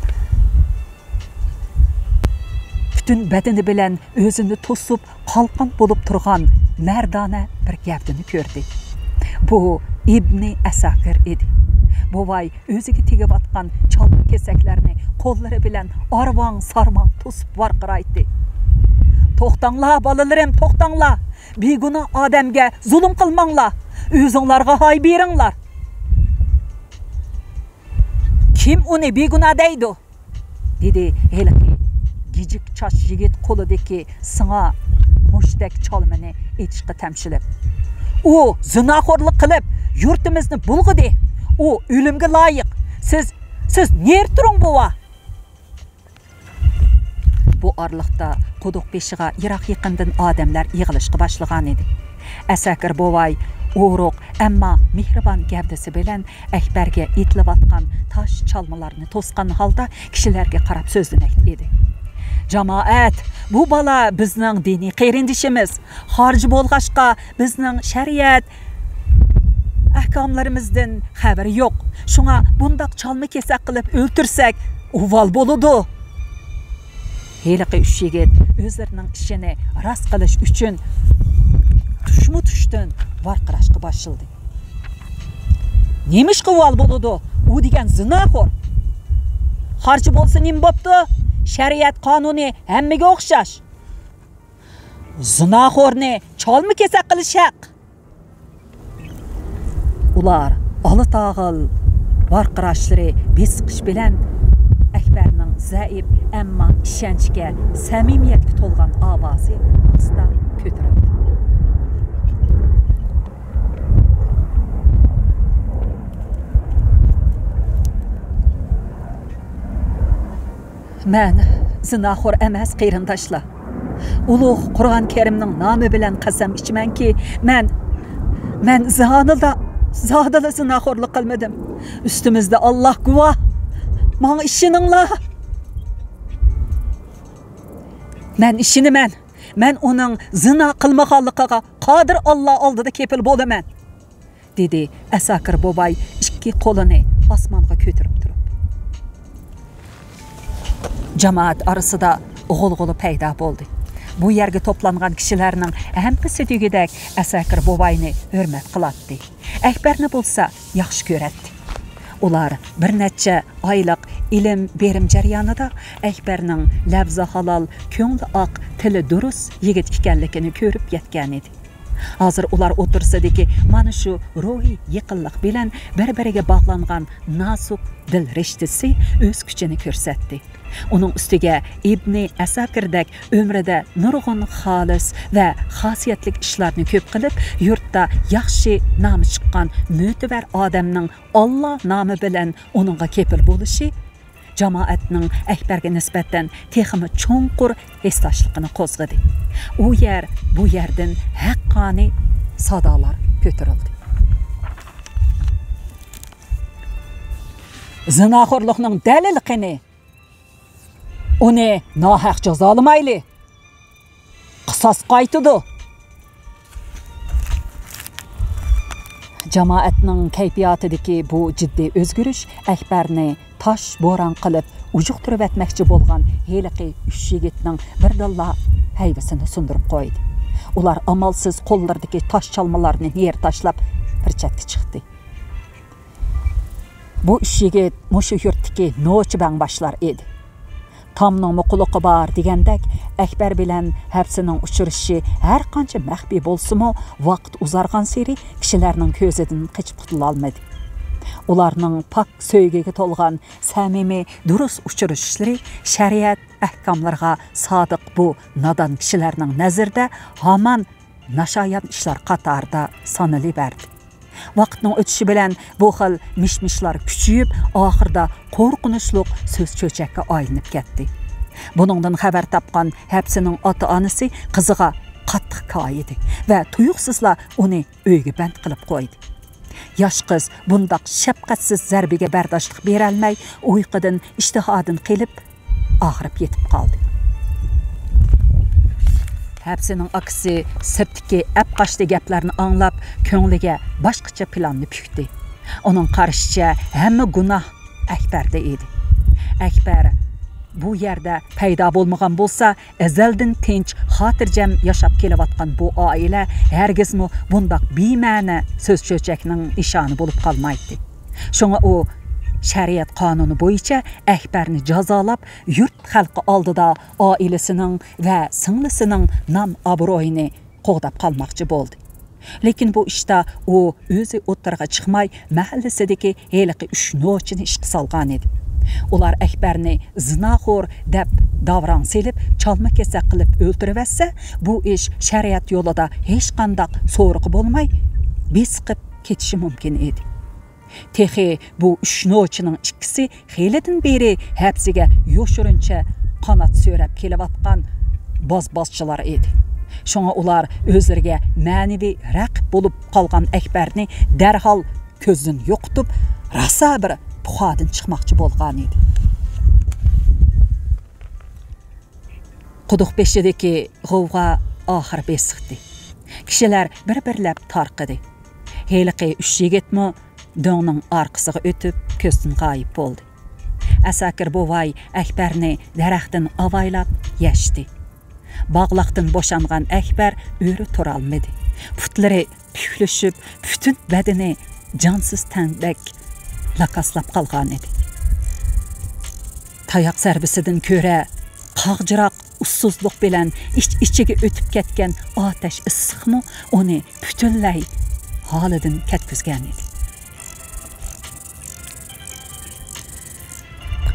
پۈتۈن بەدىنى بىلەن ئۆزىنى توسۇپ، قالقان بولۇپ تۇرغان مەردانە بىر گەۋدىنى كۆردى. بۇ ئىبنى ئەساكىر ئىدى. بوۋاي ئۆزىگە تېگىۋاتقان چالما كېسەكلەرنى قوللىرى بىلەن ئارۋاڭ-سارۋاڭ توسۇپ ۋارقىرايتتى. توختاڭلار، بالىلىرىم، توختاڭلار! بىگۇناھ ئادەمگە زۇلۇم قىلماڭلار! ئۆزۈڭلارغا ھاي بېرىڭلار! كىم ئۇنى بىگۇناھ دەيدۇ؟ دېدى ھېلىقى گىجىك چاچ يىگىت قولىدىكى سىڭا مۇشتەك چالمىنى ئېتىشقا تەمشىلىپ. ئۇ زىناخورلۇق قىلىپ، يۇرتىمىزنى بۇلغىدى. ئۇ ئۆلۈمگە لايىق. سىز، سىز نېرى تۇرۇڭ، بوۋا! بۇ ئارىلىقتا قۇدۇق بېشىغا يىراق-يېقىندىن ئادەملەر يىغىلىشقا باشلىغانىدى. ئەسەكىر بوۋاي بۇرۇق، ئەمما مېھرىبان گەۋدىسى بىلەن ئەكبەرگە ئېتىلىۋاتقان تاش چالمىلارنى توسقان ھالدا كىشىلەرگە قاراپ سۆزلىمەكتە ئىدى. جامائەت، بۇ بالا بىزنىڭ دىنىي قېرىندىشىمىز. خارىجى بولغاچقا، بىزنىڭ شەرىئەت ئەھكاملىرىمىزدىن خەۋىرى يوق. شۇڭا بۇنداق چالما-كېسەك قىلىپ ئۆلتۈرسەك، ئۇۋال بولىدۇ. ھېلىقى ئۈچ يىگىت ئۆزلىرىنىڭ ئىشىنى راست قىلىش ئۈچۈن تۇشمۇ تۇشتىن ۋارقىراشقا باشلىدى. نېمىشقا ئۇۋال بولىدۇ؟ ئۇ دېگەن زىناخور. خارىجى بولسا نېمە بوپتۇ؟ شەرىئەت قانۇنى ھەممىگە ئوخشاش. زىناخورنى چالما-كېسەك قىلىش ھەق. ئۇلار ئالا تاغىل ۋارقىراشلىرى بېسىقىش بىلەن ئەكبەرنىڭ زەئىپ، ئەمما ئىشەنچكە، سەمىمىيەتكە تولغان ئاۋازى ئاستا كۆتۈرۈلدى. مەن زىناخور ئەمەس، قېرىنداشلار. ئۇلۇغ قۇرئان كەرىمنىڭ نامى بىلەن قەسەم ئىچىمەنكى، مەن، مەن زادىلا، زادىلا زىناخورلۇق قىلمىدىم. ئۈستىمىزدە ئاللاھ گۇۋاھ. ماڭا ئىشىنىڭلار. مەن ئىشىنىمەن. مەن ئۇنىڭ زىنا قىلمىغانلىقىغا قادىر ئاللاھ ئالدىدا كېپىل بولىمەن. دېدى ئەساكىر بوۋاي ئىككى قولىنى ئاسمانغا كۆتۈرۈپ تۇرۇپ. جامائەت ئارىسىدا غۇلغۇلا پەيدا بولدى. بۇ يەرگە توپلانغان كىشىلەرنىڭ ھەممىسى دېگۈدەك ئەساكىر بوۋاينى ھۆرمەت قىلاتتى. ئەكبەرنى بولسا ياخشى كۆرەتتى. ئۇلار بىر نەچچە ئايلىق ئىلىم بېرىم جەريانىدا ئەكبەرنىڭ لەۋزى ھالال، كۆڭلى ئاق، تىلى دۇرۇس يىگىت ئىكەنلىكىنى كۆرۈپ يەتكەنىدى. ھازىر ئۇلار ئوتتۇرىسىدىكى مانا شۇ روھىي يېقىنلىق بىلەن بىر-بىرىگە باغلانغان نازۇك دىل رىشتىسى ئۆز كۈچىنى كۆرسەتتى. ئۇنىڭ ئۈستىگە ئىبنى ئەساكىردەك ئۆمرىدە نۇرغۇن خالىس ۋە خاسىيەتلىك ئىشلارنى كۆپ قىلىپ، يۇرتتا ياخشى نامى چىققان مۆتىۋەر ئادەمنىڭ ئاللا نامى بىلەن ئۇنىڭغا كېپىل بولۇشى جامائەتنىڭ ئەكبەرگە نىسبەتەن تېخىمۇ چوڭقۇر ھېسداشلىقىنى قوزغىدى. ئۇ يەر، بۇ يەردىن ھەققانىي سادالار كۆتۈرۈلدى. زىناخورلۇقنىڭ دەلىلى قېنى؟ ئۇنى ناھەق جازالىمايلى. قىساس قايتىدۇ. جامائەتنىڭ كەيپىياتىدىكى بۇ جىددىي ئۆزگىرىش ئەكبەرنى تاش بوران قىلىپ ئۇجۇقتۇرۇۋەتمەكچى بولغان ھېلىقى ئۈچ يىگىتنىڭ بىردىنلا ھەيۋىسىنى سۇندۇرۇپ قويدى. ئۇلار ئامالسىز قوللىرىدىكى تاش چالمىلارنى نېرى تاشلاپ، بىر چەتكە چىقتى. بۇ ئۈچ يىگىت مۇشۇ يۇرتتىكى نوچى بەڭباشلار ئىدى. تامنىڭمۇ قۇلىقى بار دېگەندەك، ئەكبەر بىلەن ھەپسىنىڭ ئۇچرىشىشى ھەرقانچە مەخپىي بولسىمۇ، ۋاقىت ئۇزارغانسېرى كىشىلەرنىڭ كۆزىدىن قېچىپ قۇتۇلالمىدى. ئۇلارنىڭ پاك سۆيگۈگە تولغان سەمىمىي، دۇرۇس ئۇچرىشىشلىرى شەرىئەت ئەھكاملىرىغا سادىق بۇ نادان كىشىلەرنىڭ نەزىرىدە ھامان ناشايان ئىشلار قاتارىدا سانىلىۋەردى. ۋاقىتنىڭ ئۆتۈشى بىلەن بۇ خىل مىش-مىشلار كۈچىيىپ، ئاخىرىدا قورقۇنچلۇق سۆز-چۆچەككە ئايلىنىپ كەتتى. بۇنىڭدىن خەۋەر تاپقان ھەپسىنىڭ ئاتا-ئانىسى قىزىغا قاتتىق كايىدى ۋە تۇيۇقسىزلا ئۇنى ئۆيگە بەند قىلىپ قويدى. ياش قىز بۇنداق شەپقەتسىز زەربىگە بەرداشلىق بېرەلمەي، ئۇيقۇدىن، ئىشتىھادىن قېلىپ، ئاغرىپ يېتىپ قالدى. ھەپسىنىڭ ئاكىسى سىرتتىكى ئەپقاچتى گەپلەرنى ئاڭلاپ، كۆڭلىگە باشقىچە پىلاننى پۈكتى. ئۇنىڭ قارىشىچە، ھەممە گۇناھ ئەكبەردە ئىدى. ئەكبەر بۇ يەردە پەيدا بولمىغان بولسا، ئەزەلدىن تىنچ، خاتىرجەم ياشاپ كېلىۋاتقان بۇ ئائىلە ھەرگىزمۇ بۇنداق بىمەنە سۆز-چۆچەكنىڭ نىشانى بولۇپ قالمايتتى. شۇڭا ئۇ شەرىئەت قانۇنى بويىچە ئەكبەرنى جازالاپ، يۇرت خەلقى ئالدىدا ئائىلىسىنىڭ ۋە سىڭلىسىنىڭ نام-ئابرۇيىنى قوغداپ قالماقچى بولدى. لېكىن بۇ ئىشتا ئۇ ئۆزى ئوتتۇرىغا چىقماي، مەھەللىسىدىكى ھېلىقى ئۈچ نوچىنى ئىشقا سالغانىدى. ئۇلار ئەكبەرنى زىناخور دەپ داۋراڭ سېلىپ، چالما-كېسەك قىلىپ ئۆلتۈرۈۋەتسە، بۇ ئىش شەرىئەت يولىدا ھېچقانداق سورىقى بولماي بېسىقىپ كېتىشى مۇمكىن ئىدى. تېخى بۇ ئۈچ نوچىنىڭ ئىككىسى خېلىدىن بېرى ھەپسىگە يوشۇرۇنچە قانات سۆرەپ كېلىۋاتقان بازبازچىلار ئىدى. شۇڭا ئۇلار ئۆزلىرىگە مەنىۋى رەقىب بولۇپ قالغان ئەكبەرنى دەرھال كۆزدىن يوقىتىپ، راسا بىر پۇخادىن چىقماقچى بولغانىدى. قۇدۇق بېشىدىكى غوۋغا ئاخىر بېسىقتى. كىشىلەر بىر-بىرلەپ تارقىدى. ھېلىقى ئۈچ يىگىتمۇ دۆڭنىڭ ئارقىسىغا ئۆتۈپ، كۆزدىن غايىب بولدى. ئەساكىر بوۋاي ئەكبەرنى دەرەختىن ئاۋايلاپ يەشتى. باغلاقتىن بوشانغان ئەكبەر ئۆرە تۇرالمىدى. پۇتلىرى پۈكلىشىپ، پۈتۈن بەدىنى جانسىز تەندەك لاكاسلاپ قالغانىدى. تاياق زەربىسىدىن كۆرە قاغجىراق ئۇسسۇزلۇق بىلەن ئىچ-ئىچىگە ئۆتۈپ كەتكەن ئاتەش ئىسسىقمۇ ئۇنى پۈتۈنلەي ھالىدىن كەتكۈزگەنىدى.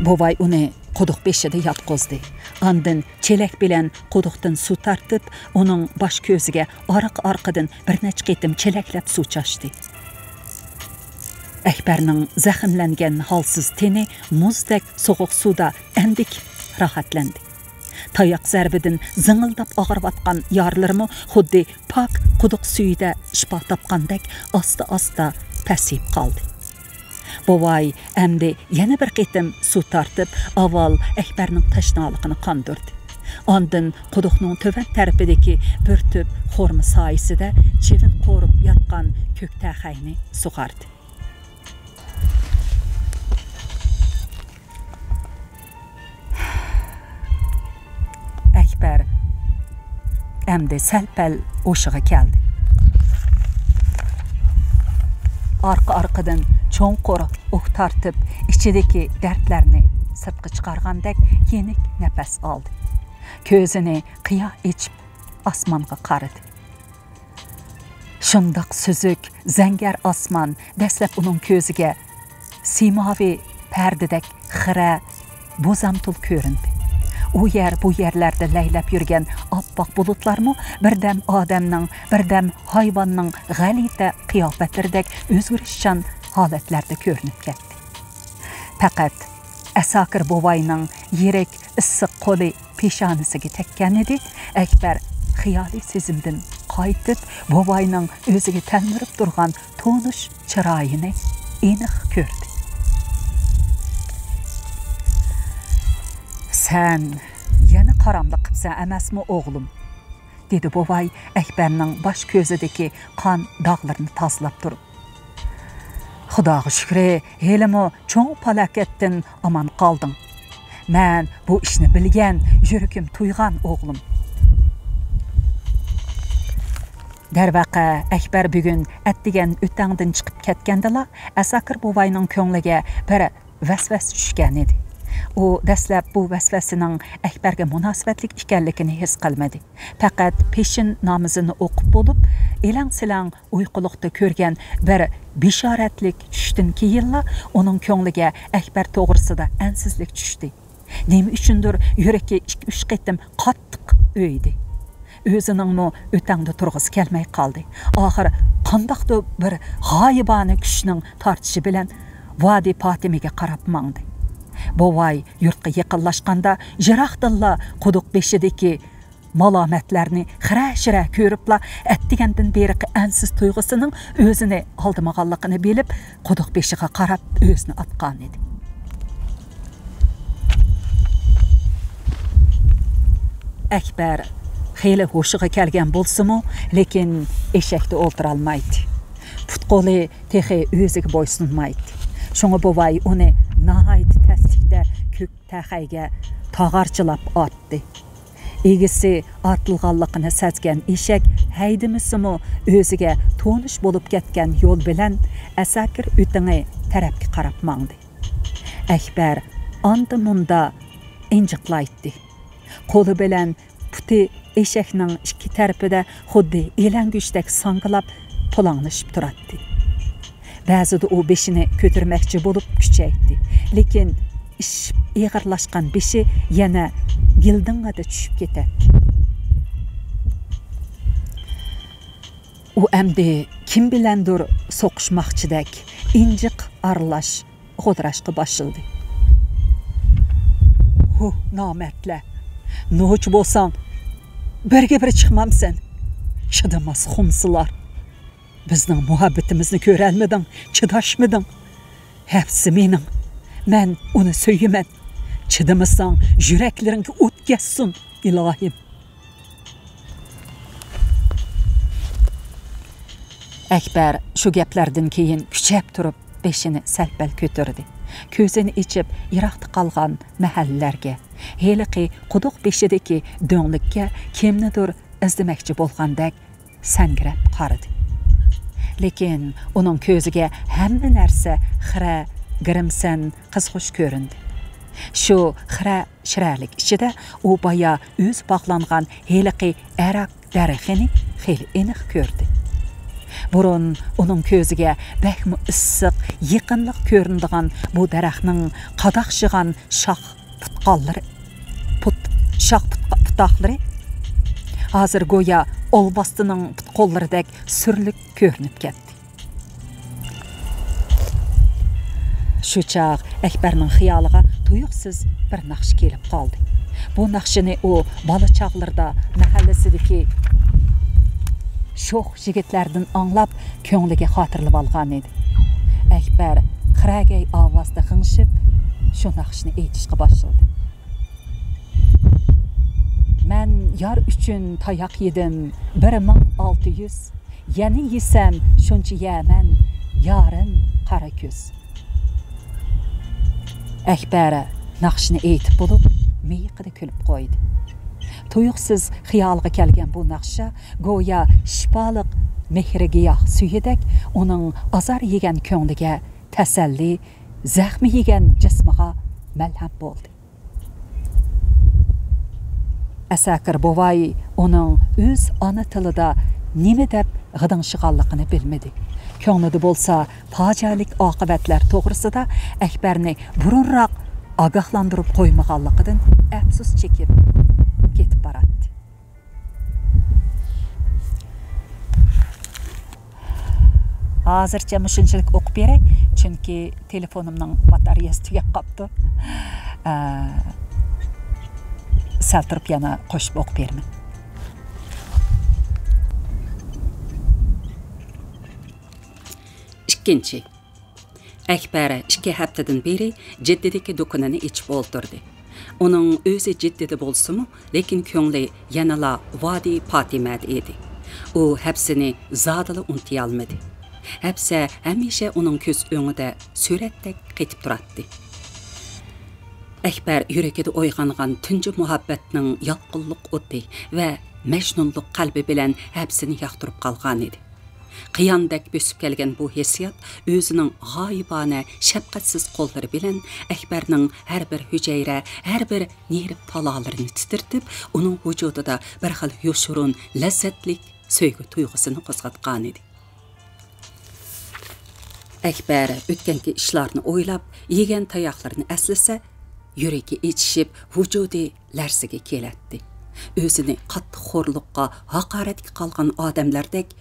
بوۋاي ئۇنى قۇدۇق بېشىدا ياتقۇزدى. ئاندىن چېلەك بىلەن قۇدۇقتىن سۇ تارتىپ، ئۇنىڭ باش كۆزىگە ئارقا-ئارقىدىن بىر نەچچە قېتىم چېلەكلەپ سۇ چاچتى. ئەكبەرنىڭ زەخىملەنگەن ھالسىز تېنى مۇزدەك سوغۇق سۇدا ئەمدىكى راھەتلەندى. تاياق زەربىدىن زىڭىلداپ ئاغرىۋاتقان يارىلىرىمۇ خۇددى پاك قۇدۇق سۈيىدە شىپا تاپقاندەك ئاستا-ئاستا پەسىيىپ قالدى. بوۋاي ئەمدى يەنە بىر قېتىم سۇ تارتىپ، ئاۋۋال ئەكبەرنىڭ تەشنالىقىنى قاندۇردى. ئاندىن قۇدۇقنىڭ تۆۋەن تەرىپىدىكى بىر تۈپ خورما سايىسىدە چىۋىن قورۇپ ياتقان كۆك تەخەينى سۇغاردى. ئەكبەر ئەمدى سەل-پەل ھوشىغا كەلدى. ئارقا-ئارقىدىن چوڭقۇر ئۇھ تارتىپ، ئىچىدىكى دەردلەرنى سىرتقا چىقارغاندەك يېنىك نەپەس ئالدى. كۆزىنى قىيا ئېچىپ، ئاسمانغا قارىدى. شۇنداق سۈزۈك، زەڭگەر ئاسمان دەسلەپ ئۇنىڭ كۆزىگە سىماۋى پەردىدەك خىرە، بوزامتۇل كۆرۈندى. ئۇ يەر، بۇ يەرلەردە لەيلەپ يۈرگەن ئاپئاق بۇلۇتلارمۇ بىردەم ئادەمنىڭ، بىردەم ھايۋاننىڭ غەلىتە قىياپەتلىرىدەك ئۆزگىرىشچان ھالەتلەردە كۆرۈنۈپ كەتتى. پەقەت ئەساكىر بوۋاينىڭ يىرىك، ئىسسىق قولى پېشانىسىگە تەگكەنىدى، ئەكبەر خىيالىي سېزىمدىن قايتىپ، بوۋاينىڭ ئۆزىگە تەلمۈرۈپ تۇرغان تونۇش چىرايىنى ئېنىق كۆردى. «سەن يەنە قاراملىق قىپسەن ئەمەسمۇ، ئوغلۇم؟» دېدى بوۋاي ئەكبەرنىڭ باش كۆزىدىكى قان داغلىرىنى تازىلاپ تۇرۇپ. «خۇداغا شۈكرى، ھېلىمۇ چوڭ پالاكەتتىن ئامان قالدىڭ. مەن بۇ ئىشنى بىلگەن، يۈرىكىم تۇيغان، ئوغلۇم.» دەرۋەقە، ئەكبەر بۈگۈن ئەتىگەن ئۆتەڭدىن چىقىپ كەتكەندىلا، ئەساكىر بوۋاينىڭ كۆڭلىگە بىر ۋەسۋەسە چۈشكەنىدى. ئۇ دەسلەپ بۇ ۋەسۋەسىنىڭ ئەكبەرگە مۇناسىۋەتلىك ئىكەنلىكىنى ھېس قىلمىدى. پەقەت پېشىن نامىزىنى ئوقۇپ بولۇپ، ئېلەڭ-سېلەڭ ئۇيقۇلۇقتا كۆرگەن بىر بېشارەتلىك چۈشتىن كېيىنلا ئۇنىڭ كۆڭلىگە ئەكبەر توغرىسىدا ئەنسىزلىك چۈشتى. نېمە ئۈچۈندۇر يۈرىكى ئىككى-ئۈچ قېتىم قاتتىق ئۆيدى. ئۆزىنىڭمۇ ئۆتەڭدە تۇرغۇسى كەلمەي قالدى. ئاخىر قانداقتۇر بىر غايىبانە كۈچنىڭ تارتىشى بىلەن ۋادى پاتىمىگە قاراپ ماڭدى. بوۋاي يۇرتقا يېقىنلاشقاندا، يىراقتىنلا قۇدۇق بېشىدىكى مالامەتلەرنى خىرە-شىرە كۆرۈپلا، ئەتىگەندىن بېرىقى ئەنسىز تۇيغۇسىنىڭ ئۆزىنى ئالدىمىغانلىقىنى بىلىپ، قۇدۇق بېشىغا قاراپ ئۆزىنى ئاتقانىدى. ئەكبەر خېلى ھوشىغا كەلگەن بولسىمۇ، لېكىن ئېشەكتە ئولتۇرالمايتتى. پۇت-قولى تېخى ئۆزىگە بويسۇنمايتتى. شۇڭا بوۋاي ئۇنى ناھايىتى تەسلىكتە كۆك تەخەيگە تاغارچىلاپ ئاتتى. ئىگىسى ئاتىلغانلىقىنى سەزگەن ئېشەك ھەيدىمىسىمۇ، ئۆزىگە تونۇش بولۇپ كەتكەن يول بىلەن ئەساكىر ئۆتىڭى تەرەپكە قاراپ ماڭدى. ئەكبەر ئاندا-مۇندا ئىنجىقلايتتى. قولى بىلەن پۇتى ئېشەكنىڭ ئىككى تەرىپىدە خۇددى ئېلەڭگۈچتەك ساڭگىلاپ، پۇلاڭلىشىپ تۇراتتى. بەزىدە ئۇ بېشىنى كۆتۈرمەكچى بولۇپ كۈچەيتتى، لېكىن ئىش ئېغىرلاشقان بېشى يەنە گىلدىڭغىدە چۈشۈپ كېتەتتى. ئۇ ئەمدى كىم بىلەندۇر سوقۇشماقچىدەك ئىنجىق ئارىلاش غودراشقا باشلىدى. «ھۇھ، نامەردلەر! نوچى بولساڭ، بىرگە بىر چىقمامسەن؟ چىدىماس خۇمسىلار. بىزنىڭ مۇھەببىتىمىزنى كۆرەلمىدىڭ، چىداشمىدىڭ. ھەپسى مېنىڭ. مەن ئۇنى سۆيىمەن. چىدىمىساڭ، يۈرەكلىرىڭگە ئوت كەتسۇن، ئىلاھىم. ئەكبەر شۇ گەپلەردىن كېيىن كۈچەپ تۇرۇپ بېشىنى سەل-پەل كۆتۈردى. كۆزىنى ئېچىپ يىراقتا قالغان مەھەللىلەرگە، ھېلىقى قۇدۇق بېشىدىكى دۆڭلۈككە كىمنىدۇر ئىزدىمەكچى بولغاندەك سەنگىرەپ قارىدى. لېكىن ئۇنىڭ كۆزىگە ھەممە نەرسە خىرە، گىرىمسەن، قىزغۇش كۆرۈندى. شۇ خىرە شىرەلىك ئىچىدە ئۇ بايا ئۆزى باغلانغان ھېلىقى ئەرەك دەرىخىنى خېلى ئېنىق كۆردى. بۇرۇن ئۇنىڭ كۆزىگە بەكمۇ ئىسسىق، يېقىملىق كۆرۈنىدىغان بۇ دەرەخنىڭ قاداقشىغان شاخ پۇتقاللىرى، پۇت-، شاخ پۇتقا-، پۇتاقلىرى ھازىر گويا ئالۋاستىنىڭ پۇت-قوللىرىدەك سۈرلۈك كۆرۈنۈپ كەتتى. شۇ چاغ ئەكبەرنىڭ خىيالىغا تۇيۇقسىز بىر ناخشا كېلىپ قالدى. بۇ ناخشىنى ئۇ بالا چاغلىرىدا مەھەللىسىدىكى شوخ يىگىتلەردىن ئاڭلاپ، كۆڭلىگە خاتىرىلىۋالغان ئىدى. ئەكبەر خىرەگەي ئاۋازدا غىڭشىپ، شۇ ناخشىنى ئېيتىشقا باشلىدى. مەن يار ئۈچۈن تاياق يېدىم بىر مىڭ ئالتە يۈز، يەنە يېسەم شۇنچە يەمەن، يارىم قارا كۆز. ئەكبەر ناخشىنى ئېيتىپ بولۇپ، مىيىقىدا كۈلۈپ قويدى. تۇيۇقسىز خىيالىغا كەلگەن بۇ ناخشا گويا شىپالىق مېھرىگىياھ سۈيىدەك ئۇنىڭ ئازار يېگەن كۆڭلىگە تەسەللى، زەخمى يېگەن جىسمىغا مەلھەم بولدى. ئەسەكىر بوۋاي ئۇنىڭ ئۆز ئانا تىلىدا نېمە دەپ غىدىڭشىغانلىقىنى بىلمىدى. كۆڭلىدە بولسا پاجىئەلىك ئاقىۋەتلەر توغرىسىدا ئەكبەرنى بۇرۇنراق ئاگاھلاندۇرۇپ قويمىغانلىقىدىن ئەپسۇس چېكىپ كېتىپ باراتتى. ھازىرچە مۇشۇنچىلىك ئوقۇپ بېرەي، چۈنكى تېلېفونۇمنىڭ باتارېيەسى تۈگەپ قاپتۇ. ئە، سەل تۇرۇپ يەنە قوشۇپ ئوقۇپ بېرىمەن. ئىككىنچى. ئەكبەر ئىككى ھەپتىدىن بېرى جىددىدىكى دۇكىنىنى ئېچىپ ئولتۇردى. ئۇنىڭ ئۆزى جىددىدە بولسىمۇ، لېكىن كۆڭلى يەنىلا ۋادى پاتىمەدە ئىدى. ئۇ ھەپسىنى زادىلا ئۇنتۇيالمىدى. ھەپسە ھەمىشە ئۇنىڭ كۆز ئۆڭىدە سۈرەتتەك قېتىپ تۇراتتى. ئەكبەر يۈرىكىدە ئويغانغان تۇنجى مۇھەببەتنىڭ يالقۇنلۇق ئوتى ۋە مەجنۇنلۇق قەلبى بىلەن ھەپسىنى ياقتۇرۇپ قالغانىدى. قىياندەك بۆسۈپ كەلگەن بۇ ھېسسىيات ئۆزىنىڭ غايىبانە، شەپقەتسىز قوللىرى بىلەن ئەكبەرنىڭ ھەر بىر ھۈجەيرە، ھەر بىر نېرىپ تالالىرىنى تىترىتىپ، ئۇنىڭ ۋۇجۇدىدا بىر خىل يوشۇرۇن، لەززەتلىك سۆيگۈ تۇيغۇسىنى قوزغاتقانىدى. ئەكبەر ئۆتكەنكى ئىشلارنى ئويلاپ، يېگەن تاياقلىرىنى ئەسلىسە، يۈرىكى ئېچىشىپ، ۋۇجۇدى لەرزىگە كېلەتتى. ئۆزىنى قاتتىق خورلۇققا، ھاقارەتكە قالغان ئادەملەردەك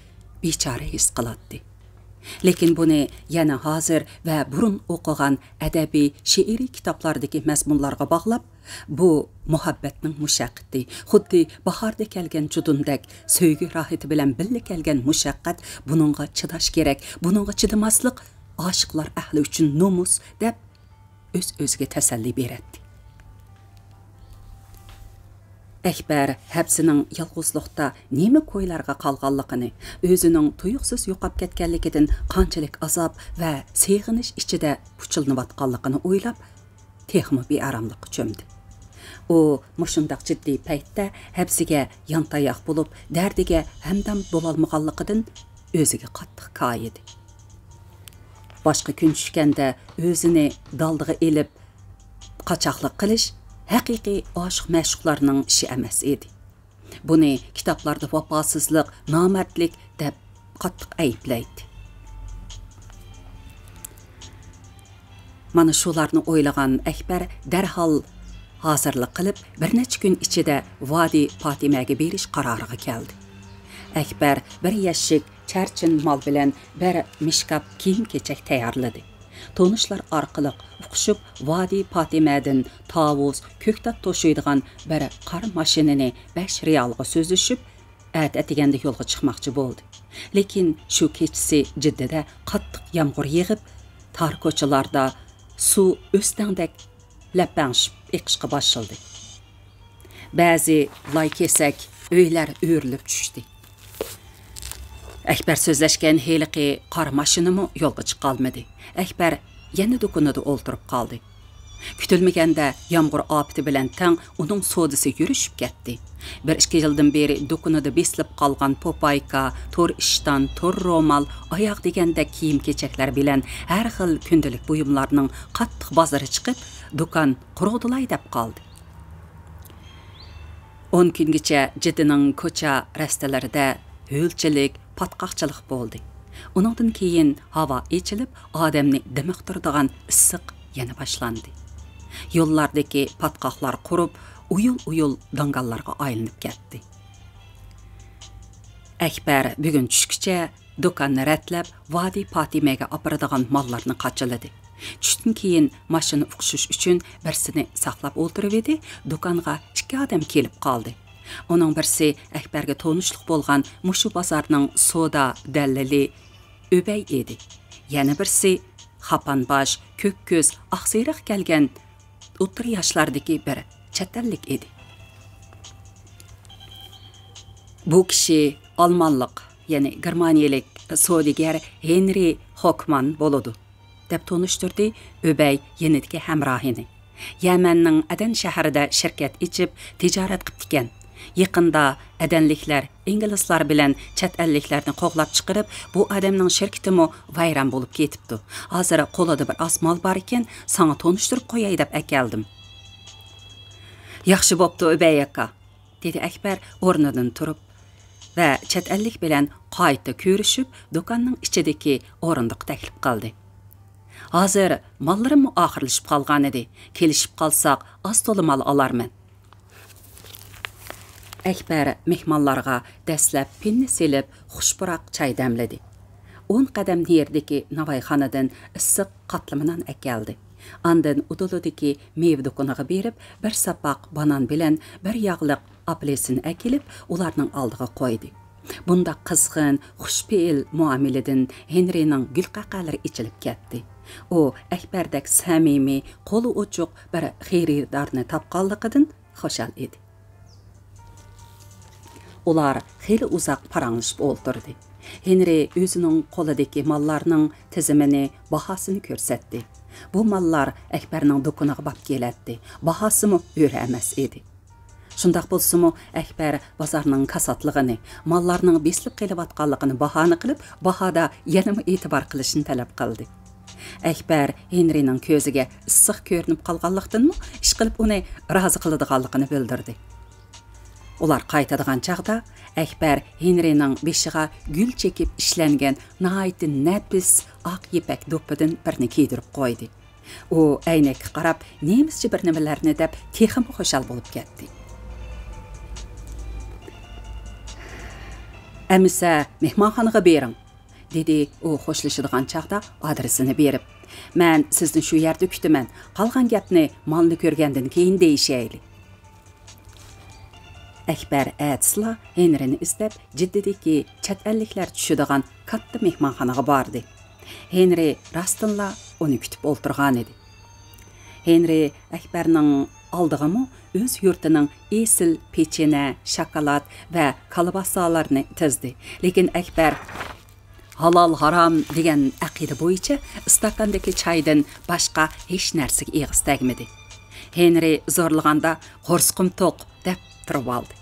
بىچارە ھېس قىلاتتى. لېكىن بۇنى يەنە ھازىر ۋە بۇرۇن ئوقۇغان ئەدەبىي، شېئىرىي كىتابلاردىكى مەزمۇنلارغا باغلاپ، بۇ مۇھەببەتنىڭ مۇشەققىتى، خۇددى باھاردا كەلگەن جۇدۇندەك، سۆيگۈ راھىتى بىلەن بىللە كەلگەن مۇشەققەت، بۇنىڭغا چىداش كېرەك، بۇنىڭغا چىدىماسلىق ئاشىقلار ئەھلى ئۈچۈن نومۇس، دەپ ئۆز-ئۆزىگە تەسەللى بېرەتتى. ئەكبەر ھەپسىنىڭ يالغۇزلۇقتا نېمە كويلارغا قالغانلىقىنى، ئۆزىنىڭ تۇيۇقسىز يوقاپ كەتكەنلىكىدىن قانچىلىك ئازاب ۋە سېغىنىش ئىچىدە پۇچىلىنىۋاتقانلىقىنى ئويلاپ، تېخىمۇ بىئاراملىققا چۆمدى. ئۇ مۇشۇنداق جىددىي پەيتتە ھەپسىگە يانتاياق بولۇپ، دەردىگە ھەمدەم بولالمىغانلىقىدىن ئۆزىگە قاتتىق كايىدى. باشقا كۈن چۈشكەندە ئۆزىنى دالدىغا ئېلىپ، قاچاقلىق قىلىش ھەقىقىي ئاشىق-مەشۇقلارنىڭ ئىشى ئەمەس ئىدى. بۇنى كىتابلاردا ۋاپاسىزلىق، نامەردلىك دەپ قاتتىق ئەيىبلەيتتى. مانا شۇلارنى ئويلىغان ئەكبەر دەرھال ھازىرلىق قىلىپ، بىر نەچچە كۈن ئىچىدە ۋادى پاتىمەگە بېرىش قارارىغا كەلدى. ئەكبەر بىر يەشىك چەرچىن مال بىلەن بىر مىشكاپ كىيىم-كېچەك تەييارلىدى. تونۇشلار ئارقىلىق ئۇقۇشۇپ، ۋادى پاتىمەدىن تاۋۇز، كۆكتات توشۇيدىغان بىر قارا ماشىنىنى بەش رىيالغا سۆزلىشىپ، ئەتە ئەتىگەندە يولغا چىقماقچى بولدى. لېكىن شۇ كېچىسى جىددىدە قاتتىق يامغۇر يېغىپ، تار كوچىلاردا سۇ ئۆستەڭدەك لەپەڭشىپ ئېقىشقا باشلىدى. بەزى لاي كېسەك ئۆيلەر ئۆرۈلۈپ چۈشتى. ئەكبەر سۆزلەشكەن ھېلىقى قارا ماشىنىمۇ يولغا چىقالمىدى. ئەكبەر يەنە دۇكىنىدا ئولتۇرۇپ قالدى. كۈتۈلمىگەندە يامغۇر ئاپىتى بىلەن تەڭ ئۇنىڭ سودىسى يۈرۈشۈپ كەتتى. بىر ئىككى يىلدىن بېرى دۇكىنىدا بېسىلىپ قالغان پوپايكا، تور ئىشتان، تور رومال، ئاياغ دېگەندەك كىيىم-كېچەكلەر بىلەن ھەر خىل كۈندىلىك بۇيۇملارنىڭ قاتتىق بازىرى چىقىپ، دۇكان قۇرۇدىلاي دەپ قالدى. ئون كۈنگىچە جىددىنىڭ كوچا رەستىلىرىدە ھۆلچىلىك، پاتقاقچىلىق بولدى. ئۇنىڭدىن كېيىن ھاۋا ئېچىلىپ، ئادەمنى دىمىقتۇرىدىغان ئىسسىق يەنە باشلاندى. يوللاردىكى پاتقاقلار قۇرۇپ، ئۇيۇل-ئۇيۇل داڭگاللارغا ئايلىنىپ كەتتى. ئەكبەر بۈگۈن چۈشكىچە دۇكاننى رەتلەپ، ۋادى پاتىمەگە ئاپىرىدىغان ماللارنى قاچىلىدى. چۈشتىن كېيىن ماشىنا ئۇقۇشۇش ئۈچۈن بىرسىنى ساقلاپ ئولتۇرۇۋىدى، دۇكانغا ئىككى ئادەم كېلىپ قالدى. ئۇنىڭ بىرسى ئەكبەرگە تونۇشلۇق بولغان مۇشۇ بازارنىڭ سودا دەللىلى ئۆبەي ئىدى. يەنە بىرسى خاپان باش، كۆك كۆز، ئاقسېرىق كەلگەن ئوتتۇرا ياشلاردىكى بىر چەت ئەللىك ئىدى. بۇ كىشى ئالمانلىق، يەنى گېرمانىيەلىك سودىگەر ھېنرى خوكمان بولىدۇ، دەپ تونۇشتۇردى ئۆبەي يېنىدىكى ھەمراھىنى. يەمەننىڭ ئەدەن شەھىرىدە شىركەت ئېچىپ، تىجارەت قىپتىكەن. يېقىندا ئەدەنلىكلەر ئىنگلىزلار بىلەن چەت ئەللىكلەرنى قوغلاپ چىقىرىپ، بۇ ئادەمنىڭ شىركىتىمۇ ۋەيران بولۇپ كېتىپتۇ. ھازىر قولىدا بىر ئاز مال بار ئىكەن، ساڭا تونۇشتۇرۇپ قوياي دەپ ئەكەلدىم. ياخشى بوپتۇ، ئۆبەي ئاكا، دېدى ئەكبەر ئورنىدىن تۇرۇپ ۋە چەت ئەللىك بىلەن قايتا كۆرۈشۈپ، دۇكاننىڭ ئىچىدىكى ئورۇندۇققا تەكلىپ قىلدى. ھازىر ماللىرىممۇ ئاخىرلىشىپ قالغانىدى، كېلىشىپ قالساق ئاز تولا مال ئالارمەن. ئەكبەر مېھمانلارغا دەسلەپ پىننى سېلىپ، خۇش پۇراق چاي دەملىدى. ئون قەدەم نېرىدىكى ناۋايخانىدىن ئىسسىق قاتلىما نان ئەكەلدى. ئاندىن ئۇدۇلىدىكى مېۋە دۇكىنىغا بېرىپ، بىر ساپاق بانان بىلەن بىر ياغلىق ئاپېلسىن ئەكېلىپ، ئۇلارنىڭ ئالدىغا قويدى. بۇنداق قىزغىن، خۇشپېئىل مۇئامىلىدىن ھېنرىنىڭ گۈلقەقەلىرى ئېچىلىپ كەتتى. ئۇ ئەكبەردەك سەمىمىي، قولى ئوچۇق بىر خېرىدارنى تاپقانلىقىدىن خۇشال ئىدى. ئۇلار خېلى ئۇزاق پاراڭلىشىپ ئولتۇردى. ھېنرى ئۆزىنىڭ قولىدىكى ماللارنىڭ تىزىمىنى، باھاسىنى كۆرسەتتى. بۇ ماللار ئەكبەرنىڭ دۇكىنىغا باب كېلەتتى. باھاسىمۇ ئۆرە ئەمەس ئىدى. شۇنداق بولسىمۇ، ئەكبەر بازارنىڭ كاساتلىقىنى، ماللارنىڭ بېسىلىپ قېلىۋاتقانلىقىنى باھانە قىلىپ، باھادا يەنىمۇ ئېتىبار قىلىشنى تەلەپ قىلدى. ئەكبەر ھېنرىنىڭ كۆزىگە ئىسسىق كۆرۈنۈپ قالغانلىقتىنمۇ، ئىشقىلىپ ئۇنى رازى قىلىدىغانلىقىنى بىلدۈردى. ئۇلار قايتىدىغان چاغدا ئەكبەر ھېنرىنىڭ بېشىغا گۈل چېكىپ ئىشلەنگەن ناھايىتى نەپىس ئاق يىپەك دوپپىدىن بىرنى كىيدۈرۈپ قويدى. ئۇ ئەينەككە قاراپ نېمىسچە بىر نېمىلەرنى دەپ تېخىمۇ خۇشال بولۇپ كەتتى. ئەمىسە مېھمانخانىغا بېرىڭ، دېدى ئۇ خوشلىشىدىغان چاغدا ئادرېسىنى بېرىپ. مەن سىزنى شۇ يەردە كۈتىمەن، قالغان گەپنى مالنى كۆرگەندىن كېيىن دېيىشەيلى. ئەكبەر ئەتىسىلا ھېنرىنى ئىزدەپ، جىددىدىكى چەت ئەللىكلەر چۈشىدىغان كاتتا مېھمانخانىغا باردى. ھېنرى راستتىنلا ئۇنى كۈتۈپ ئولتۇرغانىدى. ھېنرى ئەكبەرنىڭ ئالدىغىمۇ ئۆز يۇرتىنىڭ ئېسىل پېچىنە، شاكىلات ۋە كالباسالىرىنى تىزدى. لېكىن ئەكبەر ھالال ھارام دېگەن ئەقىدە بويىچە ئىستاكاندىكى چايدىن باشقا ھېچ نەرسىگە ئېغىز تەگمىدى. ھېنرى زورلىغاندا «قورسىقىم توق» دەپ تۇرۇۋالدى.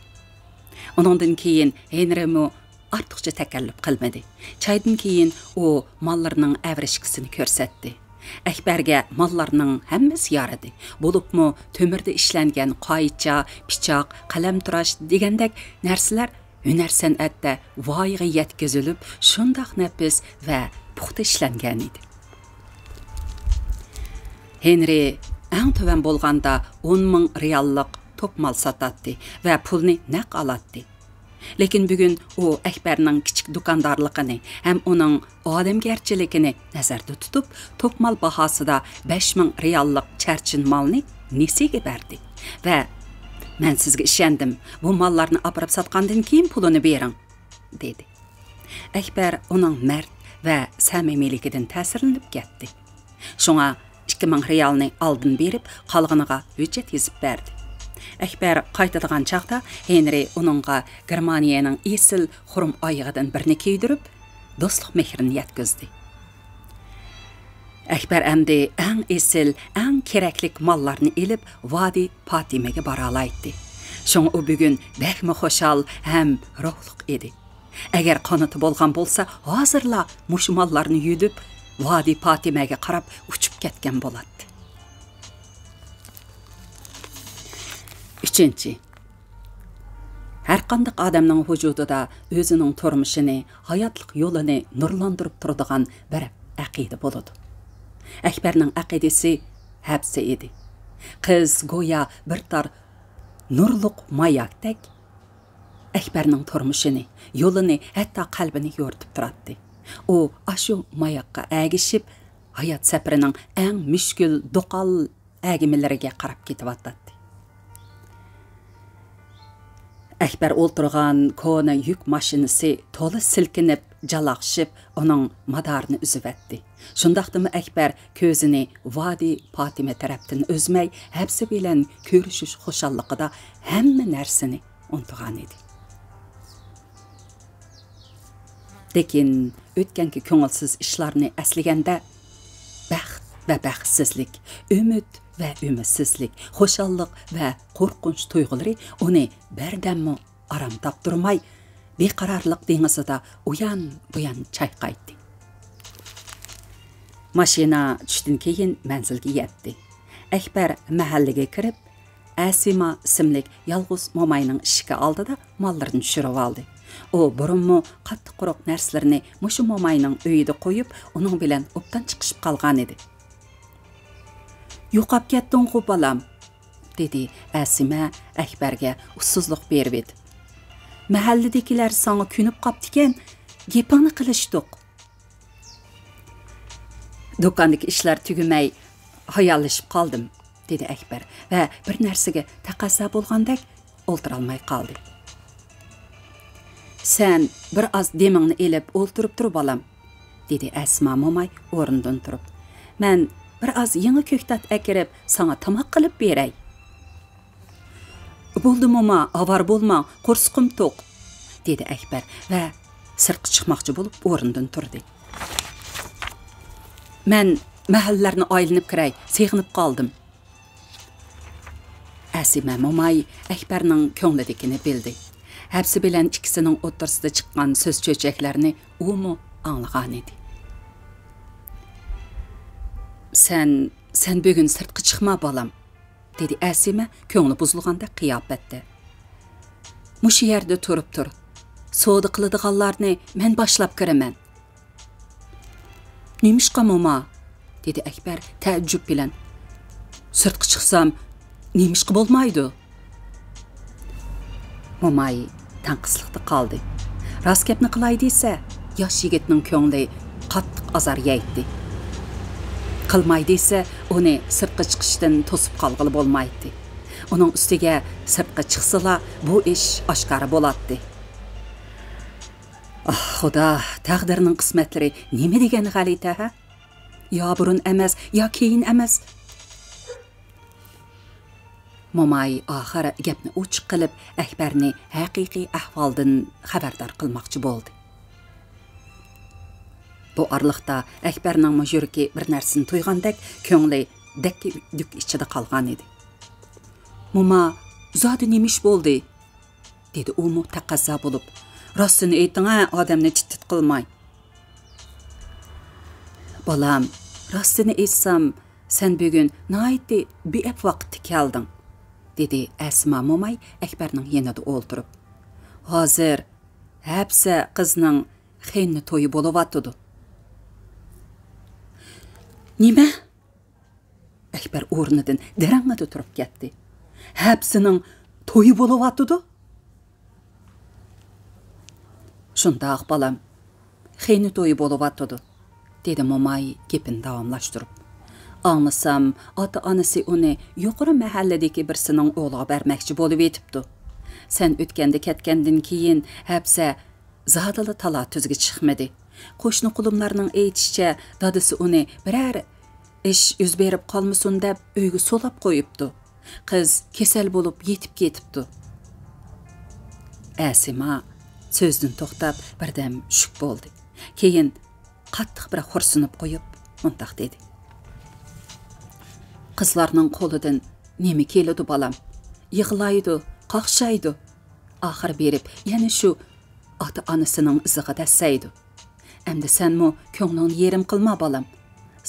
ئۇنىڭدىن كېيىن ھېنرىمۇ ئارتۇقچە تەكەللۇپ قىلمىدى. چايدىن كېيىن ئۇ ماللىرىنىڭ ئەۋرىشكىسىنى كۆرسەتتى. ئەكبەرگە ماللارنىڭ ھەممىسى يارىدى. بولۇپمۇ تۆمۈردە ئىشلەنگەن قايچا، پىچاق، قەلەمتىراش دېگەندەك نەرسىلەر ھۈنەر-سەنئەتتە ۋايىغا يەتكۈزۈلۈپ، شۇنداق نەپىس ۋە پۇختا ئىشلەنگەن ئىدى. ھېنرى ئەڭ تۆۋەن بولغاندا ئون مىڭ رېئاللىق توپ مال ساتاتتى ۋە پۇلنى نەق ئالاتتى. لېكىن بۈگۈن ئۇ ئەكبەرنىڭ كىچىك دۇكاندارلىقىنى ھەم ئۇنىڭ ئادەمگەرچىلىكىنى نەزەردە تۇتۇپ، توپمال باھاسىدا بەش مىڭ رېئاللىق چەرچىن مالنى نېسىگە بەردى ۋە «مەن سىزگە ئىشەندىم، بۇ ماللارنى ئاپىرىپ ساتقاندىن كېيىن پۇلىنى بېرىڭ» دېدى. ئەكبەر ئۇنىڭ مەرد ۋە سەمىمىيلىكىدىن تەسىرلىنىپ كەتتى. شۇڭا ئىككى مىڭ رېئالنى ئالدىن بېرىپ، قالغىنىغا ھۆججەت يېزىپ بەردى. ئەكبەر قايتىدىغان چاغدا ھېنرى ئۇنىڭغا گېرمانىيەنىڭ ئېسىل خۇرۇم ئايىغىدىن بىرنى كىيدۈرۈپ، دوستلۇق مېھرىنى يەتكۈزدى. ئەكبەر ئەمدى ئەڭ ئېسىل، ئەڭ كېرەكلىك ماللارنى ئېلىپ، ۋادى پاتىمەگە بارالايتتى. شۇڭا ئۇ بۈگۈن بەكمۇ خۇشال ھەم روھلۇق ئىدى. ئەگەر قانىتى بولغان بولسا، ھازىرلا مۇشۇ ماللارنى يۈدۈپ، ۋادى پاتىمەگە قاراپ ئۇچۇپ كەتكەن بولاتتى. ئۈچىنچى، ھەرقانداق ئادەمنىڭ ۋۇجۇدىدا ئۆزىنىڭ تۇرمۇشىنى، ھاياتلىق يولىنى نۇرلاندۇرۇپ تۇرىدىغان بىر ئەقىدە بولىدۇ. ئەكبەرنىڭ ئەقىدىسى ھەپسە ئىدى. قىز گويا بىر تار نۇرلۇق ماياكتەك ئەكبەرنىڭ تۇرمۇشىنى، يولىنى، ھەتتا قەلبىنى يورۇتۇپ تۇراتتى. ئۇ ئاشۇ ماياكقا ئەگىشىپ، ھايات سەپىرىنىڭ ئەڭ مۈشكۈل، دوقال ئەگىمىلىرىگە قاراپ كېتىۋاتاتتى. ئەكبەر ئولتۇرغان كونا يۈك ماشىنىسى تولا سىلكىنىپ، جالاقشىپ، ئۇنىڭ مادارىنى ئۈزۈۋەتتى. شۇنداقتىمۇ ئەكبەر كۆزىنى ۋادى پاتىمە تەرەپتىن ئۈزمەي، ھەپسە بىلەن كۆرۈشۈش خۇشاللىقىدا ھەممە نەرسىنى ئۇنتۇغانىدى. لېكىن ئۆتكەنكى كۆڭۈلسىز ئىشلارنى ئەسلىگەندە، بەخت ۋە بەختسىزلىك، ئۈمىد ۋە ئۈمىدسىزلىك، خۇشاللىق ۋە قورقۇنچ تۇيغۇلىرى ئۇنى بىردەممۇ ئارام تاپتۇرماي، بىقارارلىق دېڭىزىدا ئۇيان-بۇيان چايقايتتى. ماشىنا چۈشتىن كېيىن مەنزىلگە يەتتى. ئەكبەر مەھەللىگە كىرىپ، ئەسىما ئىسىملىك يالغۇز موماينىڭ ئىشىكى ئالدىدا ماللىرىنى چۈشۈرۈۋالدى. ئۇ بۇرۇنمۇ قاتتىق-قۇرۇق نەرسىلىرىنى مۇشۇ موماينىڭ ئۆيىدە قويۇپ، ئۇنىڭ بىلەن ئوبدان چىقىشىپ قالغانىدى. «يوقاپ كەتتىڭغۇ، بالام؟» دېدى ئەسىمە ئەكبەرگە ئۇسسۇزلۇق بېرىۋېتىپ. «مەھەللىدىكىلەر ساڭا كۆنۈپ قاپتىكەن، گېپىڭنى قىلىشتۇق.» «دۇكاندىكى ئىشلار تۈگىمەي، ھاياللىشىپ قالدىم»، دېدى ئەكبەر ۋە بىر نەرسىگە تەقەززا بولغاندەك ئولتۇرالماي قالدى. «سەن بىر ئاز دېمىڭنى ئېلىپ ئولتۇرۇپ تۇر، بالام»، دېدى ئەسما موماي ئورنىدىن تۇرۇپ. «مەن بىر ئاز يېڭى كۆكتات ئەكىرىپ، ساڭا تاماق قىلىپ بېرەي.» «بولدى، موما، ئاۋارە بولماڭ، قورسىقىم توق»، دېدى ئەكبەر ۋە سىرتقا چىقماقچى بولۇپ ئورنىدىن تۇردى. «مەن مەھەللىلەرنى ئايلىنىپ كىرەي، سېغىنىپ قالدىم.» ئەسىمە موماي ئەكبەرنىڭ كۆڭلىدىكىنى بىلدى. ھەپسە بىلەن ئىككىسىنىڭ ئوتتۇرىسىدا چىققان سۆز چۆچەكلەرنى ئۇمۇ ئاڭلىغانىدى. «سەن، سەن بۈگۈن سىرتقا چىقما، بالام»، دېدى ئەسىمە كۆڭلى بۇزۇلغاندەك قىياپەتتە. «مۇشۇ يەردە تۇرۇپ تۇر. سودا قىلىدىغانلارنى مەن باشلاپ كىرىمەن.» «نېمىشقا، موما؟» دېدى ئەكبەر تەئەججۈپ بىلەن. «سىرتقا چىقسام، نېمىشقا بولمايدۇ؟» موماي تەڭقىسلىقتا قالدى. راست گەپنى قىلاي دېسە، ياش يىگىتنىڭ كۆڭلى قاتتىق ئازار يەيتتى. قىلماي دېسە، ئۇنى سىرتقا چىقىشتىن توسۇپ قالغىلى بولمايتتى. ئۇنىڭ ئۈستىگە سىرتقا چىقسىلا، بۇ ئىش ئاشكارا بولاتتى. ئاھ، خۇدا، تەقدىرنىڭ قىسمەتلىرى نېمە دېگەن غەلىتە، ھە؟ يا بۇرۇن ئەمەس، يا كېيىن ئەمەس. موماي ئاخىر گەپنى ئوچۇق قىلىپ، ئەكبەرنى ھەقىقىي ئەھۋالدىن خەۋەردار قىلماقچى بولدى. بۇ ئارىلىقتا ئەكبەرنىڭمۇ يۈرىكى بىر نەرسىنى تۇيغاندەك، كۆڭلى دەككە-دۈككە ئىچىدە قالغانىدى. موما، زادى نېمە ئىش بولدى؟ دېدى ئۇمۇ تەقەززا بولۇپ. راستىنى ئېيتىڭ ھە، ئادەمنى چىت-چىت قىلماي. بالام، راستىنى ئېيتسام، سەن بۈگۈن ناھايىتى بىئەپ ۋاقىتتا كەلدىڭ، دېدى ئەسما موماي ئەكبەرنىڭ يېنىدا ئولتۇرۇپ. ھازىر ھەپسە قىزنىڭ خېنى تويى بولۇۋاتىدۇ. نېمە؟ ئەكبەر ئورنىدىن دىرەڭڭىدە تۇرۇپ كەتتى. ھەپسىنىڭ تويى بولۇۋاتىدۇ؟ شۇنداق، بالام. خېنە تويى بولۇۋاتىدۇ، دېدى موماي گېپىنى داۋاملاشتۇرۇپ. ئاڭلىسام، ئاتا-ئانىسى ئۇنى يۇقىرى مەھەللىدىكى بىرسىنىڭ ئوغلىغا بەرمەكچى بولۇۋېتىپتۇ. سەن ئۆتكەندە كەتكەندىن كېيىن ھەپسە زادىلا تالا-تۈزگە چىقمىدى. قوشنا-قولۇملارنىڭ ئېيتىشىچە، دادىسى ئۇنى بىرەر ئىش يۈز بېرىپ قالمىسۇن دەپ ئۆيگە سولاپ قويۇپتۇ. قىز كېسەل بولۇپ يېتىپ كېتىپتۇ. ئەسىما سۆزىدىن توختاپ، بىردەم شۈك بولدى. كېيىن قاتتىق بىر خورسىنىپ قويۇپ، مۇنداق دېدى: «قىزلارنىڭ قولىدىن نېمە كېلىدۇ، بالام؟ يىغلايدۇ، قاقشايدۇ. ئاخىرى بېرىپ يەنە شۇ ئاتا-ئانىسىنىڭ ئىزىغا دەسسەيدۇ. ئەمدى سەنمۇ كۆڭلۈڭنى يېرىم قىلما، بالام.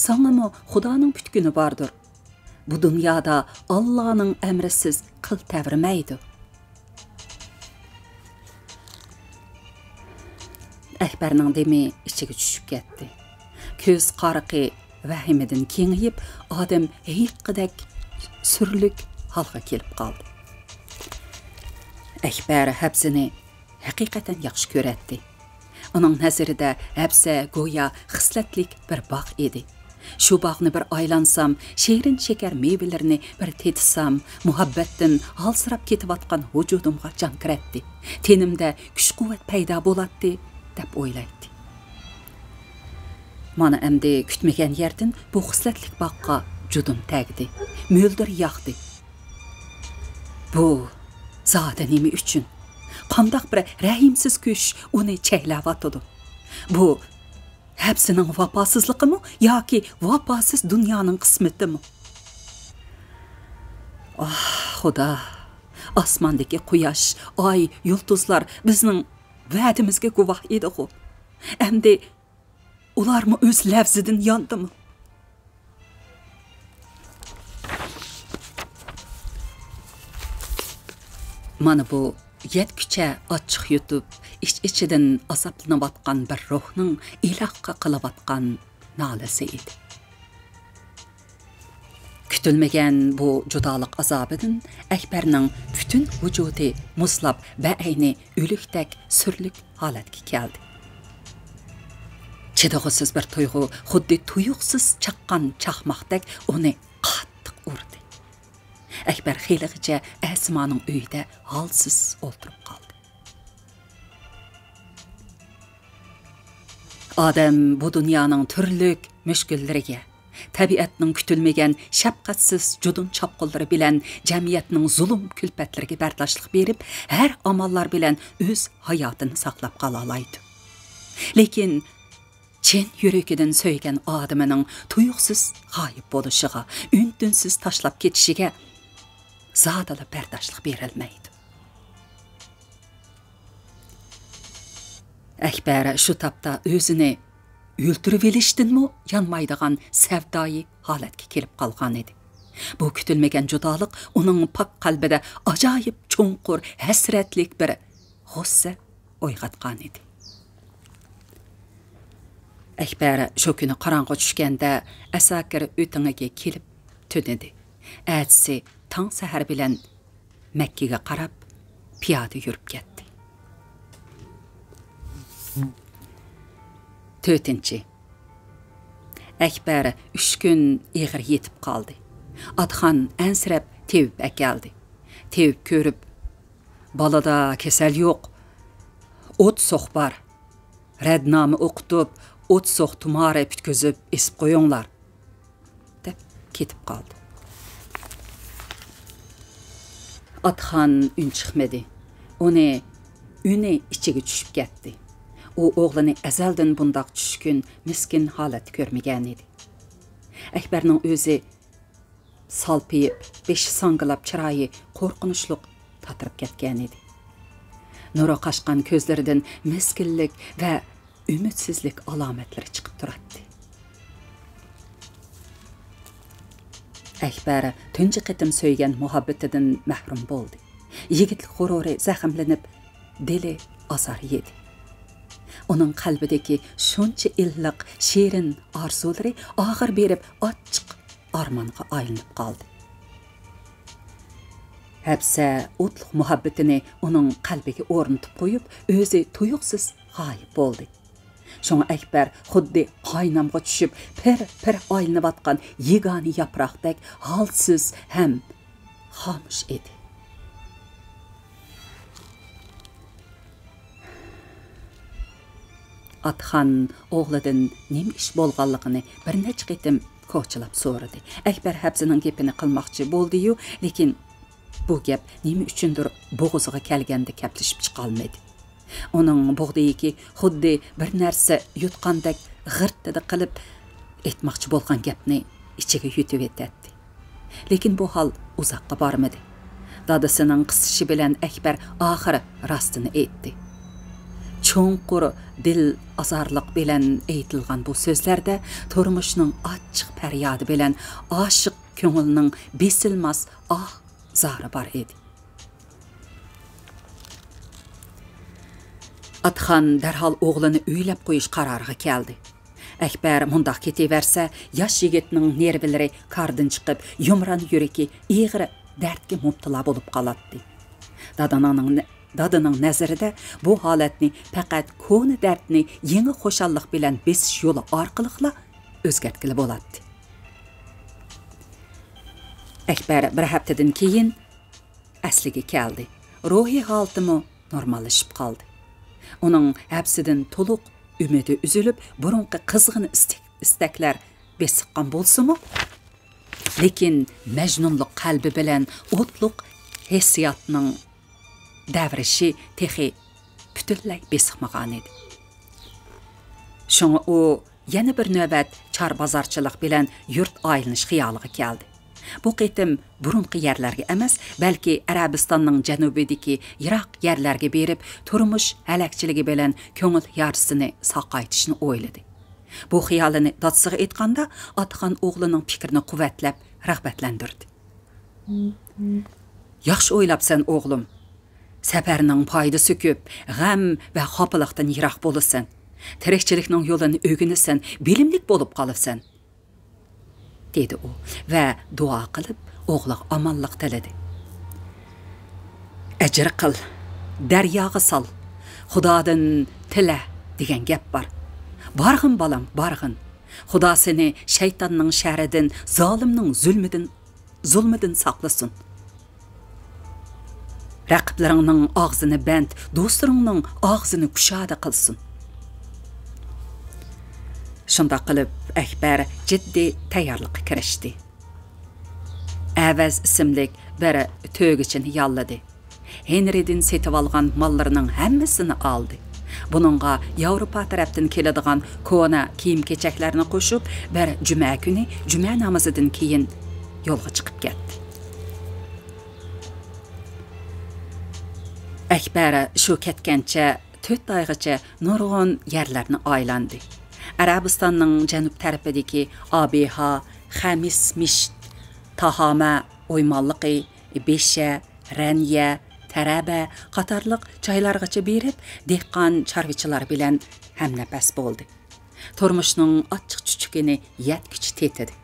ساڭىمۇ خۇدانىڭ پۈتكۈنى باردۇر. بۇ دۇنيادا ئاللانىڭ ئەمرىسىز قىل تەۋرىمەيدۇ.» ئەكبەرنىڭ دېمى ئىچىگە چۈشۈپ كەتتى. كۆز قارىقى ۋەھىمىدىن كېڭىيىپ، ئادەم ھېيىققىدەك سۈرلۈك ھالغا كېلىپ قالدى. ئەكبەر ھەپسىنى ھەقىقەتەن ياخشى كۆرەتتى. ئۇنىڭ نەزىرىدە ھەپسە گويا خىسلەتلىك بىر باغ ئىدى. شۇ باغنى بىر ئايلانسام، شېرىن شېكەر مېۋىلىرىنى بىر تېتىسام، مۇھەببەتتىن ھالسىراپ كېتىۋاتقان ۋۇجۇدۇمغا جان كىرەتتى. تېنىمدە كۈچ-قۇۋۋەت پەيدا بولاتتى، دەپ ئويلايتتى. مانا ئەمدى كۈتمىگەن يەردىن بۇ خىسلەتلىك باغقا جۇدۇن تەگدى، مۆلدۈر ياغدى. بۇ زادى نېمە ئۈچۈن؟ قانداق بىر رەھىمسىز كۈچ ئۇنى چەيلەۋاتىدۇ؟ بۇ ھەپسىنىڭ ۋاپاسىزلىقىمۇ ياكى ۋاپاسىز دۇنيانىڭ قىسمىتىمۇ؟ ئاھ، خۇدا! ئاسماندىكى قۇياش، ئاي، يۇلتۇزلار بىزنىڭ ۋەدىمىزگە گۇۋاھ ئىدىغۇ. ئەمدى ئۇلارمۇ ئۆز لەۋزىدىن ياندىمۇ؟ مانا بۇ يەتكۈچە ئاچچىق يۇتۇپ، ئىچ-ئىچىدىن ئازابلىنىۋاتقان بىر روھنىڭ ئىلاھقا قىلىۋاتقان نالىسى ئىدى. كۈتۈلمىگەن بۇ جۇدالىق ئازابىدىن ئەكبەرنىڭ پۈتۈن ۋۇجۇدى مۇزلاپ، بەئەينى ئۆلۈكتەك سۈرلۈك ھالەتكە كەلدى. چىدىغۇسىز بىر تۇيغۇ خۇددى تۇيۇقسىز چاققان چاقماقتەك ئۇنى قاتتىق ئۇردى. ئەكبەر خېلىغىچە ئەسىمانىڭ ئۆيىدە ھالسىز ئولتۇرۇپ قالدى. ئادەم بۇ دۇنيانىڭ تۈرلۈك مۈشكۈللىرىگە، تەبىئەتنىڭ كۈتۈلمىگەن شەپقەتسىز جۇدۇن چاپقۇنلىرى بىلەن جەمئىيەتنىڭ زۇلۇم كۈلپەتلىرىگە بەرداشلىق بېرىپ، ھەر ئاماللار بىلەن ئۆز ھاياتىنى ساقلاپ قالالايدۇ. لېكىن چىن يۈرىكىدىن سۆيگەن ئادىمىنىڭ تۇيۇقسىز غايىب بولۇشىغا، ئۈن-تىنسىز تاشلاپ كېتىشىگە زادىلا بەرداشلىق بېرەلمەيدۇ. ئەكبەر شۇ تاپتا ئۆزىنى ئۆلتۈرۈۋېلىشتىنمۇ يانمايدىغان سەۋدايى ھالەتكە كېلىپ قالغانىدى. بۇ كۈتۈلمىگەن جۇدالىق ئۇنىڭ پاك قەلبىدە ئاجايىپ چوڭقۇر ھەسرەتلىك بىر غۇسسە ئويغاتقانىدى. ئەكبەر شۇ كۈنى قاراڭغۇ چۈشكەندە ئەساكىر ئۆتىڭىگە كېلىپ تۈنىدى. ئەتىسى تاڭ سەھەر بىلەن مەككىگە قاراپ پىيادە يۈرۈپ كەتتى. تۆتىنچى. ئەكبەر ئۈچ كۈن ئېغىر يېتىپ قالدى. ئاتىخان ئەنسىرەپ تېۋىپ ئەكەلدى. تېۋىپ كۆرۈپ، «بالىدا كېسەل يوق. ئوت سوق بار. رەدنامە ئوقۇتۇپ، ئوت سوق تۇمارى پۈتكۈزۈپ ئېسىپ قويۇڭلار.» دەپ كېتىپ قالدى. ئاتىخان ئۈن چىقمىدى. ئۇنى ئۈنى ئىچىگە چۈشۈپ كەتتى. ئۇ ئوغلىنى ئەزەلدىن بۇنداق چۈشكۈن، مىسكىن ھالەتتە كۆرمىگەنىدى. ئەكبەرنىڭ ئۆزى سالپىيىپ، بېشى ساڭگىلاپ، چىرايى قورقۇنچلۇق تاتىرىپ كەتكەنىدى. نۇرى قاچقان كۆزلىرىدىن مىسكىنلىك ۋە ئۈمىدسىزلىك ئالامەتلىرى چىقىپ تۇراتتى. ئەكبەر تۇنجى قېتىم سۆيگەن مۇھەببىتىدىن مەھرۇم بولدى. يىگىتلىك غۇرۇرى زەخىملىنىپ، دىلى ئازار يېدى. ئۇنىڭ قەلبىدىكى شۇنچە ئىللىق، شېرىن ئارزۇلىرى ئاخىر بېرىپ ئاچچىق ئارمانغا ئايلىنىپ قالدى. ھەپسە ئوتلۇق مۇھەببىتىنى ئۇنىڭ قەلبىگە ئورنىتىپ قويۇپ، ئۆزى تۇيۇقسىز غايىب بولدى. شۇڭا ئەكبەر خۇددى قاينامغا چۈشۈپ، پىر-پىر ئايلىنىۋاتقان يېگانە ياپراقتەك ھالسىز ھەم خامۇش ئىدى. ئاتىخان ئوغلىدىن نېمە ئىش بولغانلىقىنى بىر نەچچە قېتىم كوچىلاپ سورىدى. ئەكبەر ھەپسىنىڭ گېپىنى قىلماقچى بولدى-يۇ، لېكىن بۇ گەپ نېمە ئۈچۈندۇر بوغۇزىغا كەلگەندە كەپلىشىپ چىقالمىدى. ئۇنىڭ بۇغدىيىكى خۇددى بىر نەرسە يۇتقاندەك غىرتتىدە قىلىپ، ئېيتماقچى بولغان گەپنى ئىچىگە يۇتۇۋېتەتتى. لېكىن بۇ ھال ئۇزاققا بارمىدى. دادىسىنىڭ قىستىشى بىلەن ئەكبەر ئاخىرى راستىنى ئېيتتى. چوڭقۇر دىل ئازارلىق بىلەن ئېيتىلغان بۇ سۆزلەردە تۇرمۇشنىڭ ئاچچىق پەريادى بىلەن ئاشىق كۆڭۈلنىڭ بېسىلماس ئاھ زارى بار ئىدى. ئاتىخان دەرھال ئوغلىنى ئۆيلەپ قويۇش قارارىغا كەلدى. ئەكبەر مۇنداق كېتىۋەرسە، ياش يىگىتنىڭ نېرۋىلىرى كاردىن چىقىپ، يۇمران يۈرىكى ئېغىر دەردكە مۇپتىلا بولۇپ قالاتتى. دادىنىڭ، دادىنىڭ نەزىرىدە بۇ ھالەتنى پەقەت كونا دەردنى يېڭى خۇشاللىق بىلەن بېسىش يولى ئارقىلىقلا ئۆزگەرتكىلى بولاتتى. ئەكبەر بىر ھەپتىدىن كېيىن ئەسلىگە كەلدى. روھىي ھالىتىمۇ نورماللىشىپ قالدى. ئۇنىڭ ھەپسىدىن تولۇق ئۈمىدى ئۈزۈلۈپ، بۇرۇنقى قىزغىن ئىستەك-، ئىستەكلەر بېسىققان بولسىمۇ، لېكىن مەجنۇنلۇق قەلبى بىلەن ئوتلۇق ھېسسىياتنىڭ دەۋرىشى تېخى پۈتۈنلەي بېسىقمىغانىدى. شۇڭا ئۇ يەنە بىر نۆۋەت چار بازارچىلىق بىلەن يۇرت ئايلىنىش خىيالىغا كەلدى. بۇ قېتىم بۇرۇنقى يەرلەرگە ئەمەس، بەلكى ئەرەبىستاننىڭ جەنۇبىدىكى يىراق يەرلەرگە بېرىپ، تۇرمۇش ھەلەكچىلىكى بىلەن كۆڭۈل يارىسىنى ساقايتىشنى ئويلىدى. بۇ خىيالىنى دادىسىغا ئېيتقاندا، ئاتىخان ئوغلىنىڭ پىكرىنى قۇۋۋەتلەپ، رىغبەتلەندۈردى. ياخشى ئويلاپسەن، ئوغلۇم. سەپەرنىڭ پايدىسى كۆپ، غەم ۋە خاپىلىقتىن يىراق بولىسەن. تىرىكچىلىكنىڭ يولىنى ئۆگىنىسەن، بىلىملىك بولۇپ قالىسەن، دېدى ئۇ ۋە دۇئا قىلىپ، ئوغلىغا ئامانلىق تىلىدى. ئەجىر قىل، دەرياغا سال، خۇدادىن تىلە، دېگەن گەپ بار. بارغىن، بالام، بارغىن. خۇدا سېنى شەيتاننىڭ شەرىدىن، زالىمنىڭ زۇلمىدىن، زۇلمىدىن ساقلىسۇن. رەقىبلىرىڭنىڭ ئاغزىنى بەند، دوستلىرىڭنىڭ ئاغزىنى كۇشادە قىلسۇن. شۇنداق قىلىپ، ئەكبەر جىددىي تەييارلىققا كىرىشتى. ئەۋەز ئىسىملىك بىر تۆگىچىنى ياللىدى. ھېنرىدىن سېتىۋالغان ماللىرىنىڭ ھەممىسىنى ئالدى. بۇنىڭغا ياۋروپا تەرەپتىن كېلىدىغان كونا كىيىم-كېچەكلەرنى قوشۇپ، بىر جۈمە كۈنى جۈمە نامىزىدىن كېيىن يولغا چىقىپ كەتتى. ئەكبەر شۇ كەتكەنچە تۆت ئايغىچە نۇرغۇن يەرلەرنى ئايلاندى. ئەرەبىستاننىڭ جەنۇب تەرىپىدىكى ئابىھا، خەمىس مىشت، تاھامە ئويمانلىقى، بېشە، رەنيە، تەرەبە قاتارلىق جايلارغىچە بېرىپ، دېھقان چارۋىچىلار بىلەن ھەمنەپەس بولدى. تۇرمۇشنىڭ ئاچچىق-چۈچۈكىنى يەتكۈچە تېتىدى.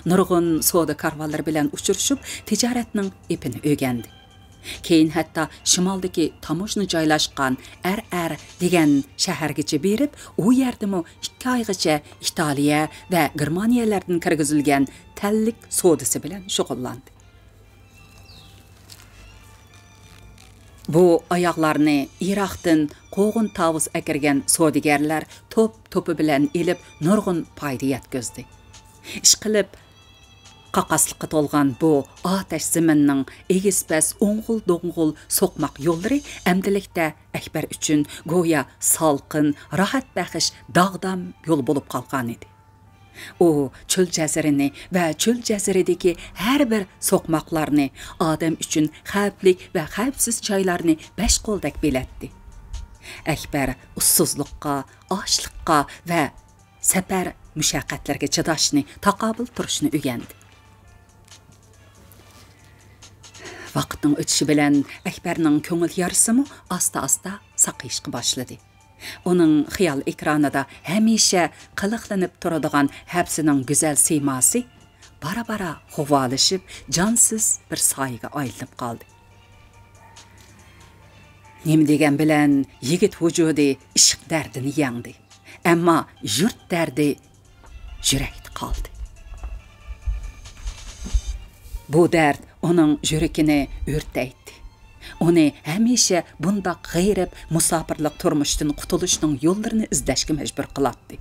نۇرغۇن سودا كارۋانلىرى بىلەن ئۇچرىشىپ، تىجارەتنىڭ ئېپىنى ئۆگەندى. كېيىن ھەتتا شىمالدىكى تاموژنا جايلاشقان ئەر ئەر دېگەن شەھەرگىچە بېرىپ، ئۇ يەردىمۇ ئىككى ئايغىچە ئىتالىيە ۋە گېرمانىيەلەردىن كىرگۈزۈلگەن تەنلىك سودىسى بىلەن شۇغۇللاندى. بۇ ئاياغلارنى ئىراقتىن قوغۇن تاۋۇز ئەكىرگەن سودىگەرلەر توپ-توپى بىلەن ئېلىپ، نۇرغۇن پايدا يەتكۈزدى. ئىشقىلىپ، قاقاسلىققا تولغان بۇ ئاتەش زېمىننىڭ ئېگىز-پەس، ئوڭغۇل-دوڭغۇل سوقماق يوللىرى ئەمدىلىكتە ئەكبەر ئۈچۈن گويا سالقىن، راھەت بەخش داغدام يول بولۇپ قالغانىدى. ئۇ چۆل جەزىرىنى ۋە چۆل جەزىرىدىكى ھەر بىر سوقماقلارنى، ئادەم ئۈچۈن خەۋپلىك ۋە خەۋپسىز جايلارنى بەش قولدەك بىلەتتى. ئەكبەر ئۇسسۇزلۇققا، ئاچلىققا ۋە سەپەر مۇشەققەتلىرىگە چىداشنى، تاقابىل تۇرۇشنى ئۆگەندى. ۋاقىتنىڭ ئۆتۈشى بىلەن ئەكبەرنىڭ كۆڭۈل يارىسىمۇ ئاستا-ئاستا ساقىيىشقا باشلىدى. ئۇنىڭ خىيال ئېكرانىدا ھەمىشە قىلىقلىنىپ تۇرىدىغان ھەپسىنىڭ گۈزەل سىيماسى بارا-بارا غۇۋالىشىپ، جانسىز بىر سايىگە ئايلىنىپ قالدى. نېمە دېگەن بىلەن يىگىت ۋۇجۇدى ئىشق دەردىنى يەڭدى. ئەمما يۇرت دەردى يۈرەكتە قالدى. بۇ دەرد ئۇنىڭ يۈرىكىنى ئۆرتەيتتى. ئۇنى ھەمىشە بۇنداق غېرىب، مۇساپىرلىق تۇرمۇشتىن قۇتۇلۇشنىڭ يوللىرىنى ئىزدەشكە مەجبۇر قىلاتتى.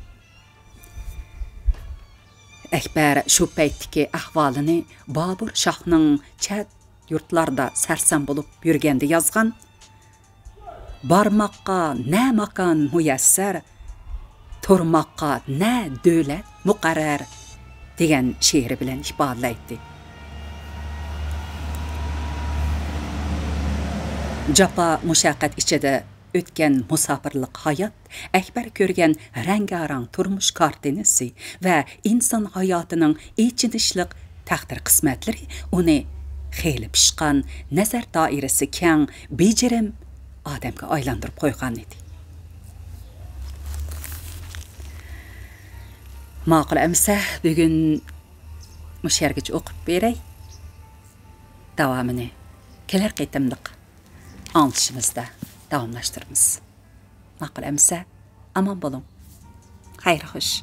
ئەكبەر شۇ پەيتتىكى ئەھۋالىنى بابۇر شاھنىڭ چەت يۇرتلاردا سەرسان بولۇپ يۈرگەندە يازغان، «بارماققا نە ماكان مۇيەسسەر، تۇرماققا نە دۆلەت مۇقەررەر» دېگەن شېئىرى بىلەن ئىپادىلەيتتى. جاپا مۇشەققەت ئىچىدە ئۆتكەن مۇساپىرلىق ھايات، ئەكبەر كۆرگەن رەڭگارەڭ تۇرمۇش كارتىنىسى ۋە ئىنسان ھاياتىنىڭ ئېچىنىشلىق تەقدىر قىسمەتلىرى ئۇنى خېلى پىشقان، نەزەر دائىرىسى كەڭ، بېجىرىم ئادەمگە ئايلاندۇرۇپ قويغان ئىدى. ماقۇل ئەمىسە، بۈگۈن مۇشۇ يەرگىچە ئوقۇپ بېرەي. داۋامىنى كېلەر قېتىملىق ئاڭلىشىمىزدا داۋاملاشتۇرىمىز. ماقۇل ئەمىسە، ئامان بولۇڭ. خەير خوش.